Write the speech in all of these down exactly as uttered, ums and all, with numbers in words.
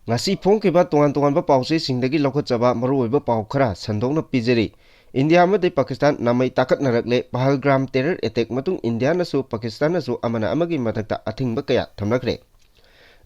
ꯉꯁꯤ ꯐꯣꯡꯈꯤꯕ ꯇꯣꯉꯥꯟ ꯇꯣꯉꯥꯟꯕ ꯄꯥꯎꯆꯦꯁꯤꯡꯗꯒꯤ ꯂꯧꯈꯠꯆꯕ ꯃꯔꯨꯑꯣꯏꯕ ꯄꯥꯎ ꯈꯔ ꯁꯟꯗꯣꯛꯅ ꯄꯤꯖꯔꯤ꯫ ꯏꯟꯗꯤꯌꯥ ꯑꯃꯗꯤ ꯄꯥꯀꯤꯁꯇꯥꯟ ꯅꯥꯃꯩ ꯇꯥꯈꯠꯅꯔꯛꯂꯦ꯫ ꯄꯍꯜꯒ꯭ꯔꯥꯝ ꯇꯦꯔꯔ ꯑꯦꯇꯦꯛ ꯃꯇꯨꯡ ꯏꯟꯗꯤꯌꯥꯅꯁꯨ ꯄꯥꯀꯤꯁꯇꯥꯟꯅꯁꯨ ꯑꯃꯅ ꯑꯃꯒꯤ ꯃꯊꯛꯇ ꯑꯊꯤꯡꯕ ꯀꯌꯥ ꯊꯝꯂꯛꯈ꯭ꯔꯦ꯫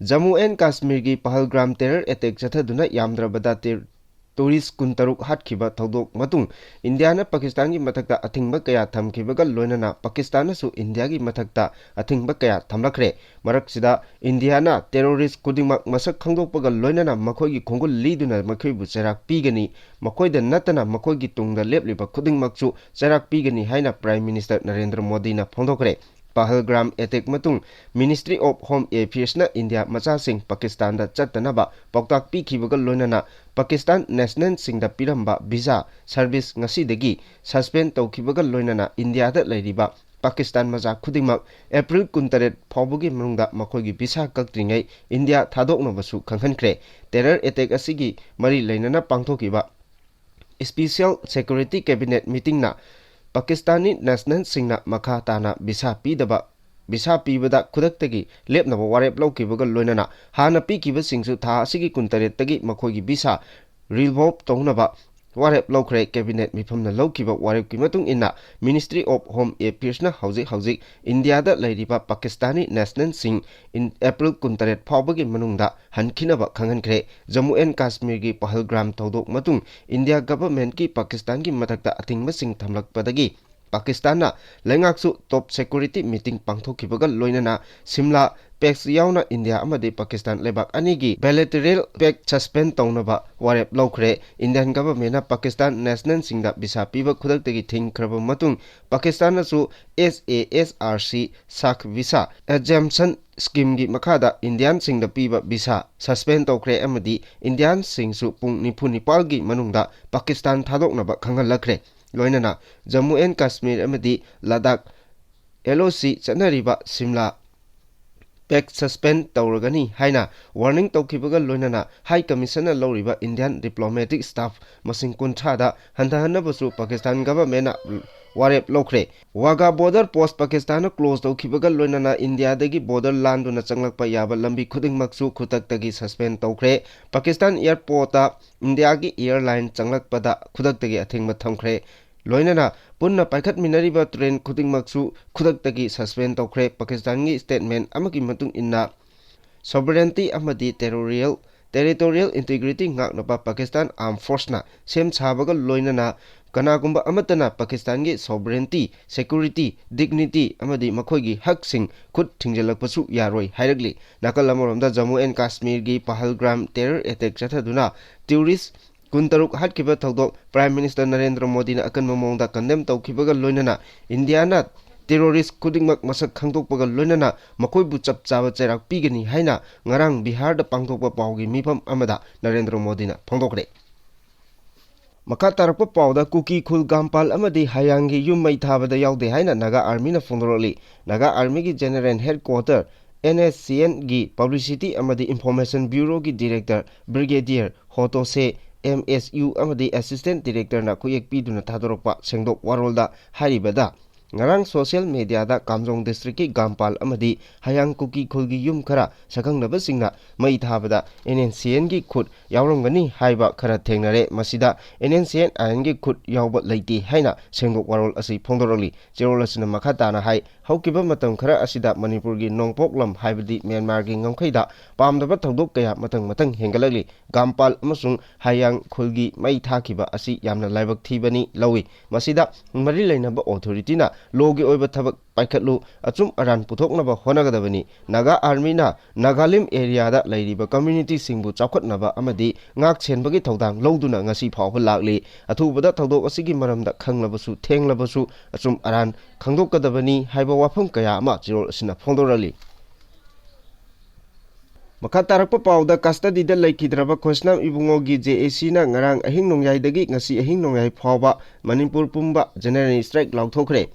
ꯖꯝꯃꯨ ꯑꯦꯟ ꯀꯥꯁꯃꯤꯔꯒꯤ ꯄꯍꯜꯒ꯭ꯔꯥꯝ ꯇꯦꯔꯔ ꯑꯦꯇꯦꯛ ꯆꯠꯊꯗꯨꯅ ꯌꯥꯝꯗ꯭ꯔꯕꯗ ꯇꯦ-, ꯇꯨꯔꯤꯁ ꯀꯨꯟꯇꯔꯨꯛ ꯍꯥꯠꯈꯤꯕ ꯊꯧꯗꯣꯛ ꯃꯇꯨꯡ ꯏꯟꯗꯤꯌꯥꯅ ꯄꯥꯀꯤꯁꯇꯥꯟꯒꯤ ꯃꯊꯛꯇ ꯑꯊꯤꯡꯕ ꯀꯌꯥ ꯊꯝꯈꯤꯕꯒ ꯂꯣꯏꯅꯅ ꯄꯥꯀꯤꯁꯇꯥꯟꯅꯁꯨ ꯏꯟꯗꯤꯌꯥꯒꯤ ꯃꯊꯛꯇ ꯑꯊꯤꯡꯕ ꯀꯌꯥ ꯊꯝꯂꯛꯈ꯭ꯔꯦ꯫ ꯃꯔꯛꯁꯤꯗ ꯏꯟꯗꯤꯌꯥꯅ ꯇꯦꯔꯣꯔꯤꯁ ꯈꯨꯗꯤꯡꯃꯛ ꯃꯁꯛ ꯈꯪꯗꯣꯛꯄꯒ ꯂꯣꯏꯅꯅ ꯃꯈꯣꯏꯒꯤ ꯈꯣꯡꯒꯨꯜ ꯂꯤꯗꯨꯅ ꯃꯈꯣꯏꯕꯨ ꯆꯩꯔꯥꯛ ꯄꯤꯒꯅꯤ, ꯃꯈꯣꯏꯗ ꯅꯠꯇꯅ ꯃꯈꯣꯏꯒꯤ ꯇꯨꯡꯗ ꯂꯦꯞꯂꯤꯕ ꯈꯨꯗꯤꯡꯃꯛꯁꯨ ꯆꯩꯔꯥꯛ ꯄꯤꯒꯅꯤ ꯍꯥꯏꯅ Prime Minister ꯅꯔꯦꯟꯗ꯭ꯔ ꯃꯣꯗꯤꯅ ꯐꯣꯡꯗꯣꯛꯈ꯭ꯔꯦ꯫ ꯄꯍꯜꯒ꯭ꯔꯥꯝ ꯑꯦꯇꯦꯛ ꯃꯇꯨꯡ Ministry of Home Affairsꯅ ꯏꯟꯗꯤꯌꯥ ꯃꯆꯥꯁꯤꯡ ꯄꯥꯀꯤꯁꯇꯥꯟꯗ ꯆꯠꯇꯅꯕ ꯄꯥꯎꯇꯥꯛ ꯄꯤꯈꯤꯕꯒ ꯂꯣꯏꯅꯅ ꯄꯥꯀꯤꯁꯇꯥꯟ ꯅꯦꯁꯅꯦꯜꯁꯤꯡꯗ ꯄꯤꯔꯝꯕ ꯚꯤꯁꯥ ꯁꯔꯚꯤꯁ ꯉꯁꯤꯗꯒꯤ ꯁꯁꯄꯦꯟ ꯇꯧꯈꯤꯕꯒ ꯂꯣꯏꯅꯅ ꯏꯟꯗꯤꯌꯥꯗ ꯂꯩꯔꯤꯕ ꯄꯥꯀꯤꯁꯇꯥꯟ ꯃꯆꯥ ꯈꯨꯗꯤꯡꯃꯛ ꯑꯦꯄ꯭ꯔꯤꯜ ꯀꯨꯟꯇꯔꯦꯠ ꯐꯥꯎꯕꯒꯤ ꯃꯅꯨꯡꯗ ꯃꯈꯣꯏꯒꯤ ꯚꯤꯁꯥ ꯀꯛꯇ꯭ꯔꯤꯉꯩ ꯏꯟꯗꯤꯌꯥ ꯊꯥꯗꯣꯛꯅꯕꯁꯨ ꯈꯪꯍꯟꯈ꯭ꯔꯦ꯫ ꯇꯦꯔꯔ ꯑꯦꯇꯦꯛ ꯑꯁꯤꯒꯤ ꯃꯔꯤ ꯂꯩꯅꯅ ꯄꯥꯡꯊꯣꯛꯈꯤꯕ Special Security Cabinet meetingꯅ ꯄꯥꯀꯤꯁꯇꯥꯅꯤ ꯅꯦꯁꯅꯦꯜꯁꯤꯡꯅ ꯃꯈꯥ ꯇꯥꯅ ꯚꯤꯁꯥ ꯄꯤꯗꯕ, ꯚꯤꯁꯥ ꯄꯤꯕꯗ ꯈꯨꯗꯛꯇꯒꯤ ꯂꯦꯞꯅꯕ ꯋꯥꯔꯦꯞ ꯂꯧꯈꯤꯕꯒ ꯂꯣꯏꯅꯅ ꯍꯥꯟꯅ ꯄꯤꯈꯤꯕꯁꯤꯡꯁꯨ ꯊꯥ ꯑꯁꯤꯒꯤ ꯀꯨꯟꯇꯔꯦꯠꯇꯒꯤ ꯃꯈꯣꯏꯒꯤ ꯚꯤꯁꯥ revoke ꯇꯧꯅꯕ ꯋꯥꯔꯦꯞ ꯂꯧꯈ꯭ꯔꯦ꯫ Cabinet ꯃꯤꯐꯝꯅ ꯂꯧꯈꯤꯕ ꯋꯥꯔꯦꯞꯀꯤ ꯃꯇꯨꯡ ꯏꯟꯅ Ministry of Home Affairsꯅ ꯍꯧꯖꯤꯛ ꯍꯧꯖꯤꯛ ꯏꯟꯗꯤꯌꯥꯗ ꯂꯩꯔꯤꯕ ꯄꯥꯀꯤꯁꯇꯥꯅꯤ ꯅꯦꯁꯅꯦꯜꯁꯤꯡ ꯏꯟ-, ꯑꯦꯄ꯭ꯔꯤꯜ ꯀꯨꯟꯇꯔꯦꯠ ꯐꯥꯎꯕꯒꯤ ꯃꯅꯨꯡꯗ ꯍꯟꯈꯤꯅꯕ ꯈꯪꯍꯟꯈ꯭ꯔꯦ꯫ ꯖꯝꯃꯨ ꯑꯦꯟ ꯀꯥꯁꯃꯤꯔꯒꯤ ꯄꯍꯜꯒ꯭ꯔꯥꯝ ꯊꯧꯗꯣꯛ ꯃꯇꯨꯡ ꯏꯟꯗꯤꯌꯥ ꯒꯚꯔꯟꯃꯦꯟꯠꯀꯤ ꯄꯥꯀꯤꯁꯇꯥꯟꯒꯤ ꯃꯊꯛꯇ ꯑꯊꯤꯡꯕꯁꯤꯡ ꯊꯝꯂꯛꯄꯗꯒꯤ ꯄꯥꯀꯤꯁꯇꯥꯟꯅ ꯂꯩꯉꯥꯛꯁꯨ top security meeting ꯄꯥꯡꯊꯣꯛꯈꯤꯕꯒ ꯂꯣꯏꯅꯅ ꯁꯤꯝꯂꯥ ꯄꯦꯛꯁ ꯌꯥꯎꯅ ꯏꯟꯗꯤꯌꯥ ꯑꯃꯗꯤ ꯄꯥꯀꯤꯁꯇꯥꯟ ꯂꯩꯕꯥꯛ ꯑꯅꯤꯒꯤ bilateral pact suspend ꯇꯧꯅꯕ ꯋꯥꯔꯦꯞ ꯂꯧꯈ꯭ꯔꯦ꯫ ꯏꯟꯗꯤꯌꯥꯟ ꯒꯚꯔꯟꯃꯦꯟꯠꯅ ꯄꯥꯀꯤꯁꯇꯥꯟ ꯅꯦꯁꯅꯦꯜꯁꯤꯡꯗ ꯚꯤꯁꯥ ꯄꯤꯕ ꯈꯨꯗꯛꯇꯒꯤ ꯊꯤꯡꯈ꯭ꯔꯕ ꯃꯇꯨꯡ ꯄꯥꯀꯤꯁꯇꯥꯟꯅꯁꯨ SASRC ꯁꯥꯈ ꯚꯤꯁꯥ exemption schemeꯒꯤ ꯃꯈꯥꯗ ꯏꯟꯗꯤꯌꯥꯟꯁꯤꯡꯗ ꯄꯤꯕ ꯚꯤꯁꯥ suspend ꯇꯧꯈ꯭ꯔꯦ ꯑꯃꯗꯤ ꯏꯟꯗꯤꯌꯥꯟꯁꯤꯡꯁꯨ ꯄꯨꯡ ꯅꯤꯐꯨ ꯅꯤꯄꯥꯜꯒꯤ ꯃꯅꯨꯡꯗ ꯄꯥꯀꯤꯁꯇꯥꯟ ꯊꯥꯗꯣꯛꯅꯕ ꯈꯪꯍꯜꯂꯛꯈ꯭ꯔꯦ꯫ ꯂꯣꯏꯅꯅ ꯖꯝꯃꯨ ꯑꯦꯟ ꯀꯥꯁꯃꯤꯔ ꯑꯃꯗꯤ ꯂꯗꯥꯈ LOC ꯆꯠꯅꯔꯤꯕ ꯁꯤꯝꯂꯥ pact suspend ꯇꯧꯔꯒꯅꯤ ꯍꯥꯏꯅ warning ꯇꯧꯈꯤꯕꯒ ꯂꯣꯏꯅꯅ High Commissionꯅ ꯂꯧꯔꯤꯕ ꯏꯟꯗꯤꯌꯥꯟ diplomatic staff ꯃꯁꯤꯡ ꯀꯨꯟꯊ꯭ꯔꯥꯗ ꯍꯟꯊꯍꯟꯅꯕꯁꯨ ꯄꯥꯀꯤꯁꯇꯥꯟ ꯒꯚꯔꯟꯃꯦꯟꯠꯅ ꯋꯥꯔꯦꯞ ꯂꯧꯈ꯭ꯔꯦ꯫ ꯋꯥꯒꯥ ꯕꯣꯔꯗꯔ ꯄꯣꯁ ꯄꯥꯀꯤꯁꯇꯥꯟꯅ ꯀ꯭ꯂꯣꯖ ꯇꯧꯈꯤꯕꯒ ꯂꯣꯏꯅꯅ ꯏꯟꯗꯤꯌꯥꯗꯒꯤ ꯕꯣꯔꯗꯔ ꯂꯥꯟꯗꯨꯅ ꯆꯪꯂꯛꯄ ꯌꯥꯕ ꯂꯝꯕꯤ ꯈꯨꯗꯤꯡꯃꯛꯁꯨ ꯈꯨꯗꯛꯇꯒꯤ ꯁꯁꯄꯦꯟ ꯇꯧꯈ꯭ꯔꯦ꯫ ꯄꯥꯀꯤꯁꯇꯥꯟ ꯑꯦꯌꯔꯄꯣꯔꯠꯇ ꯏꯟꯗꯤꯌꯥꯒꯤ ꯑꯦꯌꯔꯂꯥꯏꯟ ꯆꯪꯂꯛꯄꯗ ꯈꯨꯗꯛꯇꯒꯤ ꯑꯊꯤꯡꯕ ꯊꯝꯈ꯭ꯔꯦ꯫ ꯂꯣꯏꯅꯅ ꯄꯨꯟꯅ ꯄꯥꯏꯈꯠꯃꯤꯟꯅꯔꯤꯕ ꯇ꯭ꯔꯦꯟ ꯈꯨꯗꯤꯡꯃꯛꯁꯨ ꯈꯨꯗꯛꯇꯒꯤ ꯁꯁꯄꯦꯟ ꯇꯧꯈ꯭ꯔꯦ꯫ ꯄꯥꯀꯤꯁꯇꯥꯟꯒꯤ ꯁ꯭ꯇꯦꯠꯃꯦꯟ ꯑꯃꯒꯤ ꯃꯇꯨꯡ ꯏꯟꯅ, ꯁꯣꯚꯔꯦꯟꯇꯤ ꯑꯃꯗꯤ ꯇꯦꯔꯣꯔꯤꯌꯦꯜ, ꯇꯦꯔꯤꯇꯣꯔꯤꯌꯦꯜ ꯏꯟꯇꯤꯒ꯭ꯔꯤꯇꯤ ꯉꯥꯛꯅꯕ ꯄꯥꯀꯤꯁꯇꯥꯟ ꯑꯥꯔꯝ ꯐꯣꯔꯁꯅ ꯁꯦꯝ ꯁꯥꯕꯒ ꯂꯣꯏꯅꯅ ꯀꯅꯥꯒꯨꯝꯕ ꯑꯃꯠꯇꯅ ꯄꯥꯀꯤꯁꯇꯥꯟꯒꯤ ꯁꯣꯚꯔꯦꯟꯇꯤ, ꯁꯦꯀ꯭ꯌꯨꯔꯤꯇꯤ, ꯗꯤꯒꯅꯤꯇꯤ ꯑꯃꯗꯤ ꯃꯈꯣꯏꯒꯤ ꯍꯛꯁꯤꯡ ꯈꯨꯠ ꯊꯤꯡꯖꯤꯜꯂꯛꯄꯁꯨ ꯌꯥꯔꯣꯏ ꯍꯥꯏꯔꯛꯂꯤ꯫ ꯅꯥꯀꯜ ꯑꯃꯔꯣꯝꯗ Jammu and ꯀꯥꯁꯃꯤꯔꯒꯤ ꯄꯍꯜꯒ꯭ꯔꯥꯝ terror attack ꯆꯠꯊꯗꯨꯅ tourist ꯀꯨꯟꯇꯔꯨꯛ ꯍꯥꯠꯈꯤꯕ ꯊꯧꯗꯣꯛ ꯄ꯭ꯔꯥꯏꯝ ꯃꯤꯅꯤꯁꯇꯔ ꯅꯔꯦꯟꯗ꯭ꯔ ꯃꯣꯗꯤꯅ ꯑꯀꯟꯕ ꯃꯑꯣꯡꯗ ꯀꯟꯗꯦꯝ ꯇꯧꯈꯤꯕꯒ ꯂꯣꯏꯅꯅ ꯏꯟꯗꯤꯌꯥꯅ ꯇꯦꯔꯣꯔꯤꯁ ꯈꯨꯗꯤꯡꯃꯛ ꯃꯁꯛ ꯈꯪꯗꯣꯛꯄꯒ ꯂꯣꯏꯅꯅ ꯃꯈꯣꯏꯕꯨ ꯆꯞ ꯆꯥꯕ ꯆꯩꯔꯥꯛ ꯄꯤꯒꯅꯤ ꯍꯥꯏꯅ ꯉꯔꯥꯡ ꯕꯤꯍꯥꯔꯗ ꯄꯥꯡꯊꯣꯛꯄ ꯄꯥꯎꯒꯤ ꯃꯤꯐꯝ ꯑꯃꯗ ꯅꯔꯦꯟꯗ꯭ꯔ ꯃꯣꯗꯤꯅ ꯐꯣꯡꯗꯣꯛꯈ꯭ꯔꯦ꯫ ꯃꯈꯥ ꯇꯥꯔꯛꯄ ꯄꯥꯎꯗ ꯀꯨꯀꯤ ꯈꯨꯜ ꯒꯥꯝꯄꯥꯜ ꯑꯃꯗꯤ ꯍꯌꯥꯡꯒꯤ ꯌꯨꯝ ꯃꯩ ꯊꯥꯕꯗ ꯌꯥꯎꯗꯦ ꯍꯥꯏꯅ ꯅꯥꯒꯥ ꯑꯥꯔꯃꯤꯅ ꯐꯣꯡꯗꯣꯔꯛꯂꯤ꯫ ꯅꯥꯒꯥ ꯑꯥꯔꯃꯤꯒꯤ general headquarter, N S C ꯑꯦꯟꯒꯤ ꯄꯕ꯭ꯂꯤꯁꯤꯇꯤ ꯑꯃꯗꯤ ꯏꯟꯐꯣꯔꯃꯦꯁꯟ ꯕ꯭ꯌꯨꯔꯣꯒꯤ director brigadier Hotoshe, M S U ꯑꯃꯗꯤ ꯑꯦꯁꯤꯁꯇꯦꯟ ꯗꯤꯔꯦꯛꯇꯔꯅ ꯈꯨꯌꯦꯛ ꯄꯤꯗꯨꯅ ꯊꯥꯗꯣꯔꯛꯄ ꯁꯦꯡꯗꯣꯛ ꯋꯥꯔꯣꯜꯗ ꯍꯥꯏꯔꯤꯕꯗ, ꯉꯔꯥꯡ ꯁꯣꯁꯤꯌꯦꯜ ꯃꯦꯗꯤꯌꯥꯗ ꯀꯥꯝꯖꯣꯡ ꯗꯤꯁꯇ꯭ꯔꯤꯛꯀꯤ ꯒꯥꯝꯄꯥꯜ ꯑꯃꯗꯤ ꯍꯌꯥꯡ ꯀꯨꯀꯤ ꯈꯨꯜꯒꯤ ꯌꯨꯝ ꯈꯔ ꯁꯛꯈꯪꯅꯕꯁꯤꯡꯅ ꯃꯩ ꯊꯥꯕꯗ ꯑꯦꯟ ꯑꯦꯟ ꯁꯤ ꯑꯦꯟꯒꯤ ꯈꯨꯠ ꯌꯥꯎꯔꯝꯒꯅꯤ ꯍꯥꯏꯕ ꯈꯔ ꯊꯦꯡꯅꯔꯦ꯫ ꯃꯁꯤꯗ ꯑꯦꯟ ꯑꯦꯟ ꯁꯤ ꯑꯦꯟ ꯑꯥꯏ ꯑꯦꯟꯒꯤ ꯈꯨꯠ ꯌꯥꯎꯕ ꯂꯩꯇꯦ ꯍꯥꯏꯅ ꯁꯦꯡꯗꯣꯛ ꯋꯥꯔꯣꯜ ꯑꯁꯤ ꯐꯣꯡꯗꯣꯔꯛꯂꯤ꯫ ꯆꯦꯔꯣꯜ ꯑꯁꯤꯅ ꯃꯈꯥ ꯇꯥꯅ ꯍꯥꯏ, ꯍꯧꯈꯤꯕ ꯃꯇꯝ ꯈꯔ ꯑꯁꯤꯗ ꯃꯅꯤꯄꯨꯔꯒꯤ ꯅꯣꯡꯄꯣꯛ ꯂꯝ, ꯍꯥꯏꯕꯗꯤ ꯃ꯭ꯌꯥꯟꯃꯥꯔꯒꯤ ꯉꯝꯈꯩꯗ ꯄꯥꯝꯗꯕ ꯊꯧꯗꯣꯛ ꯀꯌꯥ ꯃꯊꯪ ꯃꯊꯪ ꯍꯦꯟꯒꯠꯂꯛꯂꯤ꯫ ꯒꯥꯝꯄꯥꯜ ꯑꯃꯁꯨꯡ ꯍꯌꯥꯡ ꯈꯨꯜꯒꯤ ꯃꯩ ꯊꯥꯈꯤꯕ ꯑꯁꯤ ꯌꯥꯝꯅ ꯂꯥꯏꯕꯛ ꯊꯤꯕꯅꯤ ꯂꯧꯏ꯫ ꯃꯁꯤꯗ ꯃꯔꯤ ꯂꯩꯅꯕ ꯑꯣꯊꯣꯔꯤꯇꯤꯅ ꯂꯣꯒꯤ ꯑꯣꯏꯕ ꯊꯕꯛ ꯄꯥꯏꯈꯠꯂꯨ, ꯑꯆꯨꯝ ꯑꯔꯥꯟ ꯄꯨꯊꯣꯛꯅꯕ ꯍꯣꯠꯅꯒꯗꯕꯅꯤ꯫ ꯅꯥꯒꯥ ꯑꯥꯔꯃꯤꯅ ꯅꯥꯒꯥꯂꯤꯝ ꯑꯦꯔꯤꯌꯥꯗ ꯂꯩꯔꯤꯕ ꯀꯝꯃ꯭ꯌꯨꯅꯤꯇꯤꯁꯤꯡꯕꯨ ꯆꯥꯎꯈꯠꯅꯕ ꯑꯃꯗꯤ ꯉꯥꯛ ꯁꯦꯟꯕꯒꯤ ꯊꯧꯗꯥꯡ ꯂꯧꯗꯨꯅ ꯉꯁꯤ ꯐꯥꯎꯕ ꯂꯥꯛꯂꯤ꯫ ꯑꯊꯨꯕꯗ ꯊꯧꯗꯣꯛ ꯑꯁꯤꯒꯤ ꯃꯔꯝꯗ ꯈꯪꯂꯕꯁꯨ ꯊꯦꯡꯂꯕꯁꯨ ꯑꯆꯨꯝ ꯑꯔꯥꯟ ꯈꯪꯗꯣꯛꯀꯗꯕꯅꯤ ꯍꯥꯏꯕ ꯋꯥꯐꯝ ꯀꯌꯥ ꯑꯃ ꯆꯦꯔꯣꯜ ꯑꯁꯤꯅ ꯐꯣꯡꯗꯣꯔꯛꯂꯤ꯫ ꯃꯈꯥ ꯇꯥꯔꯛꯄ ꯄꯥꯎꯗ, ꯀꯁꯇꯗꯤꯗ ꯂꯩꯈꯤꯗ꯭ꯔꯕ ꯈꯣꯏꯁꯅꯥꯝ ꯏꯕꯨꯡꯉꯣꯒꯤ ꯖꯦ ꯑꯦ ꯁꯤꯅ ꯉꯔꯥꯡ ꯑꯍꯤꯡ ꯅꯣꯡꯌꯥꯏꯗꯒꯤ ꯉꯁꯤ ꯑꯍꯤꯡ ꯅꯣꯡꯌꯥꯏ ꯐꯥꯎꯕ ꯃꯅꯤꯄꯨꯔ ꯄꯨꯝꯕ ꯖꯦꯅꯔꯦꯜ ꯁ꯭ꯇ꯭ꯔꯥꯏꯛ ꯂꯥꯎꯊꯣꯛꯈ꯭ꯔꯦ꯫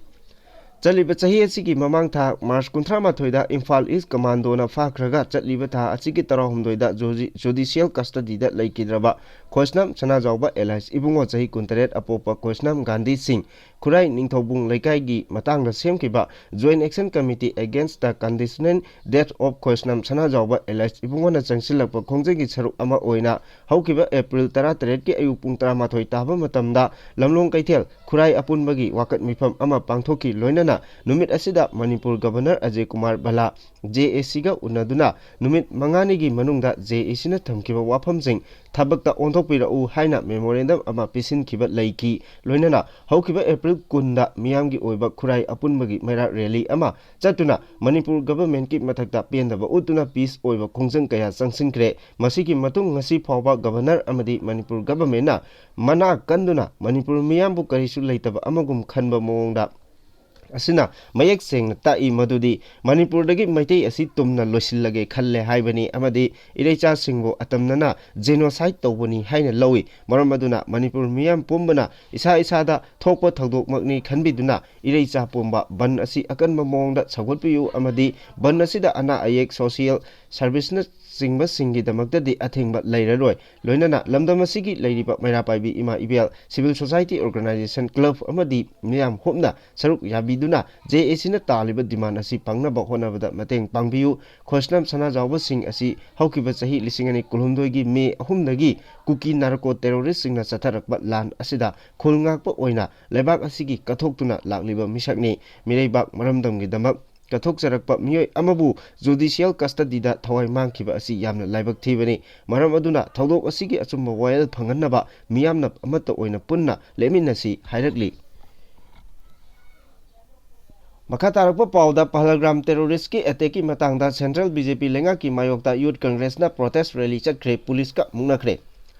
ꯆꯠꯂꯤꯕ ꯆꯍꯤ ꯑꯁꯤꯒꯤ ꯃꯃꯥꯡ ꯊꯥ ꯃꯥꯔꯆ ꯀꯨꯟꯊ꯭ꯔꯥ ꯃꯥꯊꯣꯏꯗ ꯏꯝꯐꯥꯜ ꯏꯁ ꯀꯃꯥꯟꯗꯣꯅ ꯐꯥꯈ꯭ꯔꯒ ꯆꯠꯂꯤꯕ ꯊꯥ ꯑꯁꯤꯒꯤ ꯇꯔꯥꯍꯨꯝꯗꯣꯏꯗ ꯖꯨꯗꯤ-, ꯖꯨꯗꯤꯁꯤꯌꯦꯜ ꯀꯁꯇꯗꯤꯗ ꯂꯩꯈꯤꯗ꯭ꯔꯕ ꯈꯣꯏꯁꯅꯥꯝ ꯁꯅꯥꯖꯥꯎꯕ ꯑꯦꯂꯥꯏꯁ ꯏꯕꯨꯡꯉꯣ ꯆꯍꯤ ꯀꯨꯟꯇꯔꯦꯠ ꯑꯄꯣꯛꯄ ꯈꯣꯏꯁꯅꯥꯝ ꯒꯥꯟꯙꯤ ꯁꯤꯡ ꯈꯨꯔꯥꯏ ꯅꯤꯡꯊꯧꯕꯨꯡ ꯂꯩꯀꯥꯏꯒꯤ ꯃꯇꯥꯡꯗ ꯁꯦꯝꯈꯤꯕ Joint Action Committee Against the Conditional Death of ꯈꯣꯏꯁꯅꯥꯝ Sanajaoba alias ꯏꯕꯨꯡꯉꯣꯅ ꯆꯪꯁꯤꯜꯂꯛꯄ ꯈꯣꯡꯖꯪꯒꯤ ꯁꯔꯨꯛ ꯑꯃ ꯑꯣꯏꯅ ꯍꯧꯈꯤꯕ ꯑꯦꯄ꯭ꯔꯤꯜ ꯇꯔꯥꯇꯔꯦꯠꯀꯤ ꯑꯌꯨꯛ ꯄꯨꯡ ꯇꯔꯥꯃꯥꯊꯣꯏ ꯇꯥꯕ ꯃꯇꯝꯗ ꯂꯝꯂꯣꯡ ꯀꯩꯊꯦꯜ ꯈꯨꯔꯥꯏ ꯑꯄꯨꯟꯕꯒꯤ ꯋꯥꯀꯠ ꯃꯤꯐꯝ ꯑꯃ ꯄꯥꯡꯊꯣꯛꯈꯤ꯫ ꯂꯣꯏꯅꯅ ꯅꯨꯃꯤꯠ ꯑꯁꯤꯗ ꯃꯅꯤꯄꯨꯔ ꯒꯕꯔꯅꯔ ꯑꯖꯌ ꯀꯨꯃꯥꯔ ꯚꯜꯂꯥ, JACꯒ ꯎꯅꯗꯨꯅ ꯅꯨꯃꯤꯠ ꯃꯉꯥꯅꯤꯒꯤ ꯃꯅꯨꯡꯗ JACꯅ ꯊꯝꯈꯤꯕ ꯋꯥꯐꯝꯁꯤꯡ ꯊꯕꯛꯇ ꯑꯣꯟꯊꯣꯛꯄꯤꯔꯛꯎ ꯍꯥꯏꯅ memorandum ꯑꯃ ꯄꯤꯁꯤꯟꯈꯤꯕ ꯂꯩꯈꯤ꯫ ꯂꯣꯏꯅꯅ ꯍꯧꯈꯤꯕ ꯑꯦꯄ꯭ꯔꯤꯜ ꯀꯨꯟꯗ ꯃꯤꯌꯥꯝꯒꯤ ꯑꯣꯏꯕ ꯈꯨꯔꯥꯏ ꯑꯄꯨꯟꯕꯒꯤ ꯃꯩꯔꯥ rally ꯑꯃ ꯆꯠꯇꯨꯅ ꯃꯅꯤꯄꯨꯔ governmentꯀꯤ ꯃꯊꯛꯇ ꯄꯦꯟꯗꯕ ꯎꯠꯇꯨꯅ peace ꯑꯣꯏꯕ ꯈꯣꯡꯖꯪ ꯀꯌꯥ ꯆꯪꯁꯤꯟꯈ꯭ꯔꯦ꯫ ꯃꯁꯤꯒꯤ ꯃꯇꯨꯡ ꯉꯁꯤ ꯐꯥꯎꯕ ꯒꯕꯔꯅꯔ ꯑꯃꯗꯤ ꯃꯅꯤꯄꯨꯔ governmentꯅ ꯃꯅꯥ ꯀꯟꯗꯨꯅ ꯃꯅꯤꯄꯨꯔ ꯃꯤꯌꯥꯝꯕꯨ ꯀꯔꯤꯁꯨ ꯂꯩꯇꯕ ꯑꯃꯒꯨꯝ ꯈꯟꯕ ꯃꯑꯣꯡꯗ ꯑꯁꯤꯅ ꯃꯌꯦꯛ ꯁꯦꯡꯅ ꯇꯥꯛꯏ ꯃꯗꯨꯗꯤ ꯃꯅꯤꯄꯨꯔꯗꯒꯤ ꯃꯩꯇꯩ ꯑꯁꯤ ꯇꯨꯝꯅ ꯂꯣꯏꯁꯤꯜꯂꯒꯦ ꯈꯜꯂꯦ ꯍꯥꯏꯕꯅꯤ ꯑꯃꯗꯤ ꯏꯔꯩꯆꯥꯁꯤꯡꯕꯨ ꯑꯇꯝꯅꯅ genocide ꯇꯧꯕꯅꯤ ꯍꯥꯏꯅ ꯂꯧꯏ꯫ ꯃꯔꯝ ꯑꯗꯨꯅ ꯃꯅꯤꯄꯨꯔ ꯃꯤꯌꯥꯝ ꯄꯨꯝꯕꯅ ꯏꯁꯥ ꯏꯁꯥꯗ ꯊꯣꯛꯄ ꯊꯧꯗꯣꯛꯃꯛꯅꯤ ꯈꯟꯕꯤꯗꯨꯅ ꯏꯔꯩꯆꯥ ꯄꯨꯝꯕ ꯕꯟ ꯑꯁꯤ ꯑꯀꯟꯕ ꯃꯑꯣꯡꯗ ꯁꯧꯒꯠꯄꯤꯌꯨ ꯑꯃꯗꯤ ꯕꯟ ꯑꯁꯤꯗ ꯑꯅꯥ ꯑꯌꯦꯛ, social serviceꯅꯆꯤꯡꯕꯁꯤꯡꯒꯤꯗꯃꯛꯇꯗꯤ ꯑꯊꯤꯡꯕ ꯂꯩꯔꯔꯣꯏ꯫ ꯂꯣꯏꯅꯅ ꯂꯝꯗꯝ ꯑꯁꯤꯒꯤ ꯂꯩꯔꯤꯕ ꯃꯩꯔꯥ ꯄꯥꯏꯕꯤ ꯏꯃꯥ ꯏꯕꯦꯜ, civil society organisation, club ꯑꯃꯗꯤ ꯃꯤꯌꯥꯝ ꯍꯨꯞꯅ ꯁꯔꯨꯛ ꯌꯥꯕꯤꯗꯨꯅ JACꯅ ꯇꯥꯜꯂꯤꯕ demand ꯑꯁꯤ ꯐꯪꯅꯕ ꯍꯣꯠꯅꯕꯗ ꯃꯇꯦꯡ ꯄꯥꯡꯕꯤꯌꯨ꯫ ꯈꯣꯏꯁꯅꯥꯝ ꯁꯅꯥꯖꯥꯎꯕꯁꯤꯡ ꯑꯁꯤ ꯍꯧꯈꯤꯕ ꯆꯍꯤ ꯂꯤꯁꯤꯡ ꯑꯅꯤ ꯀꯨꯟꯍꯨꯝꯗꯣꯏꯒꯤ ꯃꯦ ꯑꯍꯨꯝꯗꯒꯤ ꯀꯨꯀꯤ narco terroristꯁꯤꯡꯅ ꯆꯠꯊꯔꯛꯄ ꯂꯥꯟ ꯑꯁꯤꯗ ꯈꯨꯜ ꯉꯥꯛꯄ ꯑꯣꯏꯅ ꯂꯩꯕꯥꯛ ꯑꯁꯤꯒꯤ ꯀꯠꯊꯣꯛꯇꯨꯅ ꯂꯥꯛꯂꯤꯕ ꯃꯤꯁꯛꯅꯤ꯫ ꯃꯤꯔꯩꯕꯥꯛ ꯃꯔꯝꯗꯝꯒꯤꯗꯃꯛ ꯀꯠꯊꯣꯛꯆꯔꯛꯄ ꯃꯤꯑꯣꯏ ꯑꯃꯕꯨ judicial custodyꯗ ꯊꯋꯥꯏ ꯃꯥꯡꯈꯤꯕ ꯑꯁꯤ ꯌꯥꯝꯅ ꯂꯥꯏꯕꯛ ꯊꯤꯕꯅꯤ꯫ ꯃꯔꯝ ꯑꯗꯨꯅ ꯊꯧꯗꯣꯛ ꯑꯁꯤꯒꯤ ꯑꯆꯨꯝꯕ ꯋꯥꯌꯦꯜ ꯐꯪꯍꯟꯅꯕ ꯃꯤꯌꯥꯝꯅ ꯑꯃꯠꯇ ꯑꯣꯏꯅ ꯄꯨꯟꯅ ꯂꯦꯞꯃꯤꯟꯅꯁꯤ ꯍꯥꯏꯔꯛꯂꯤ꯫ ꯃꯈꯥ ꯇꯥꯔꯛꯄ ꯄꯥꯎꯗ ꯄꯍꯜꯒꯥꯝ terroristꯀꯤ attackꯀꯤ ꯃꯇꯥꯡꯗ Central BJP ꯂꯩꯉꯥꯛꯀꯤ ꯃꯥꯌꯣꯛꯇ Youth Congressꯅ protest rally ꯆꯠꯈ꯭ꯔꯦ, ꯄꯨꯂꯤꯁꯀ ꯃꯨꯛꯅꯈ꯭ꯔꯦ꯫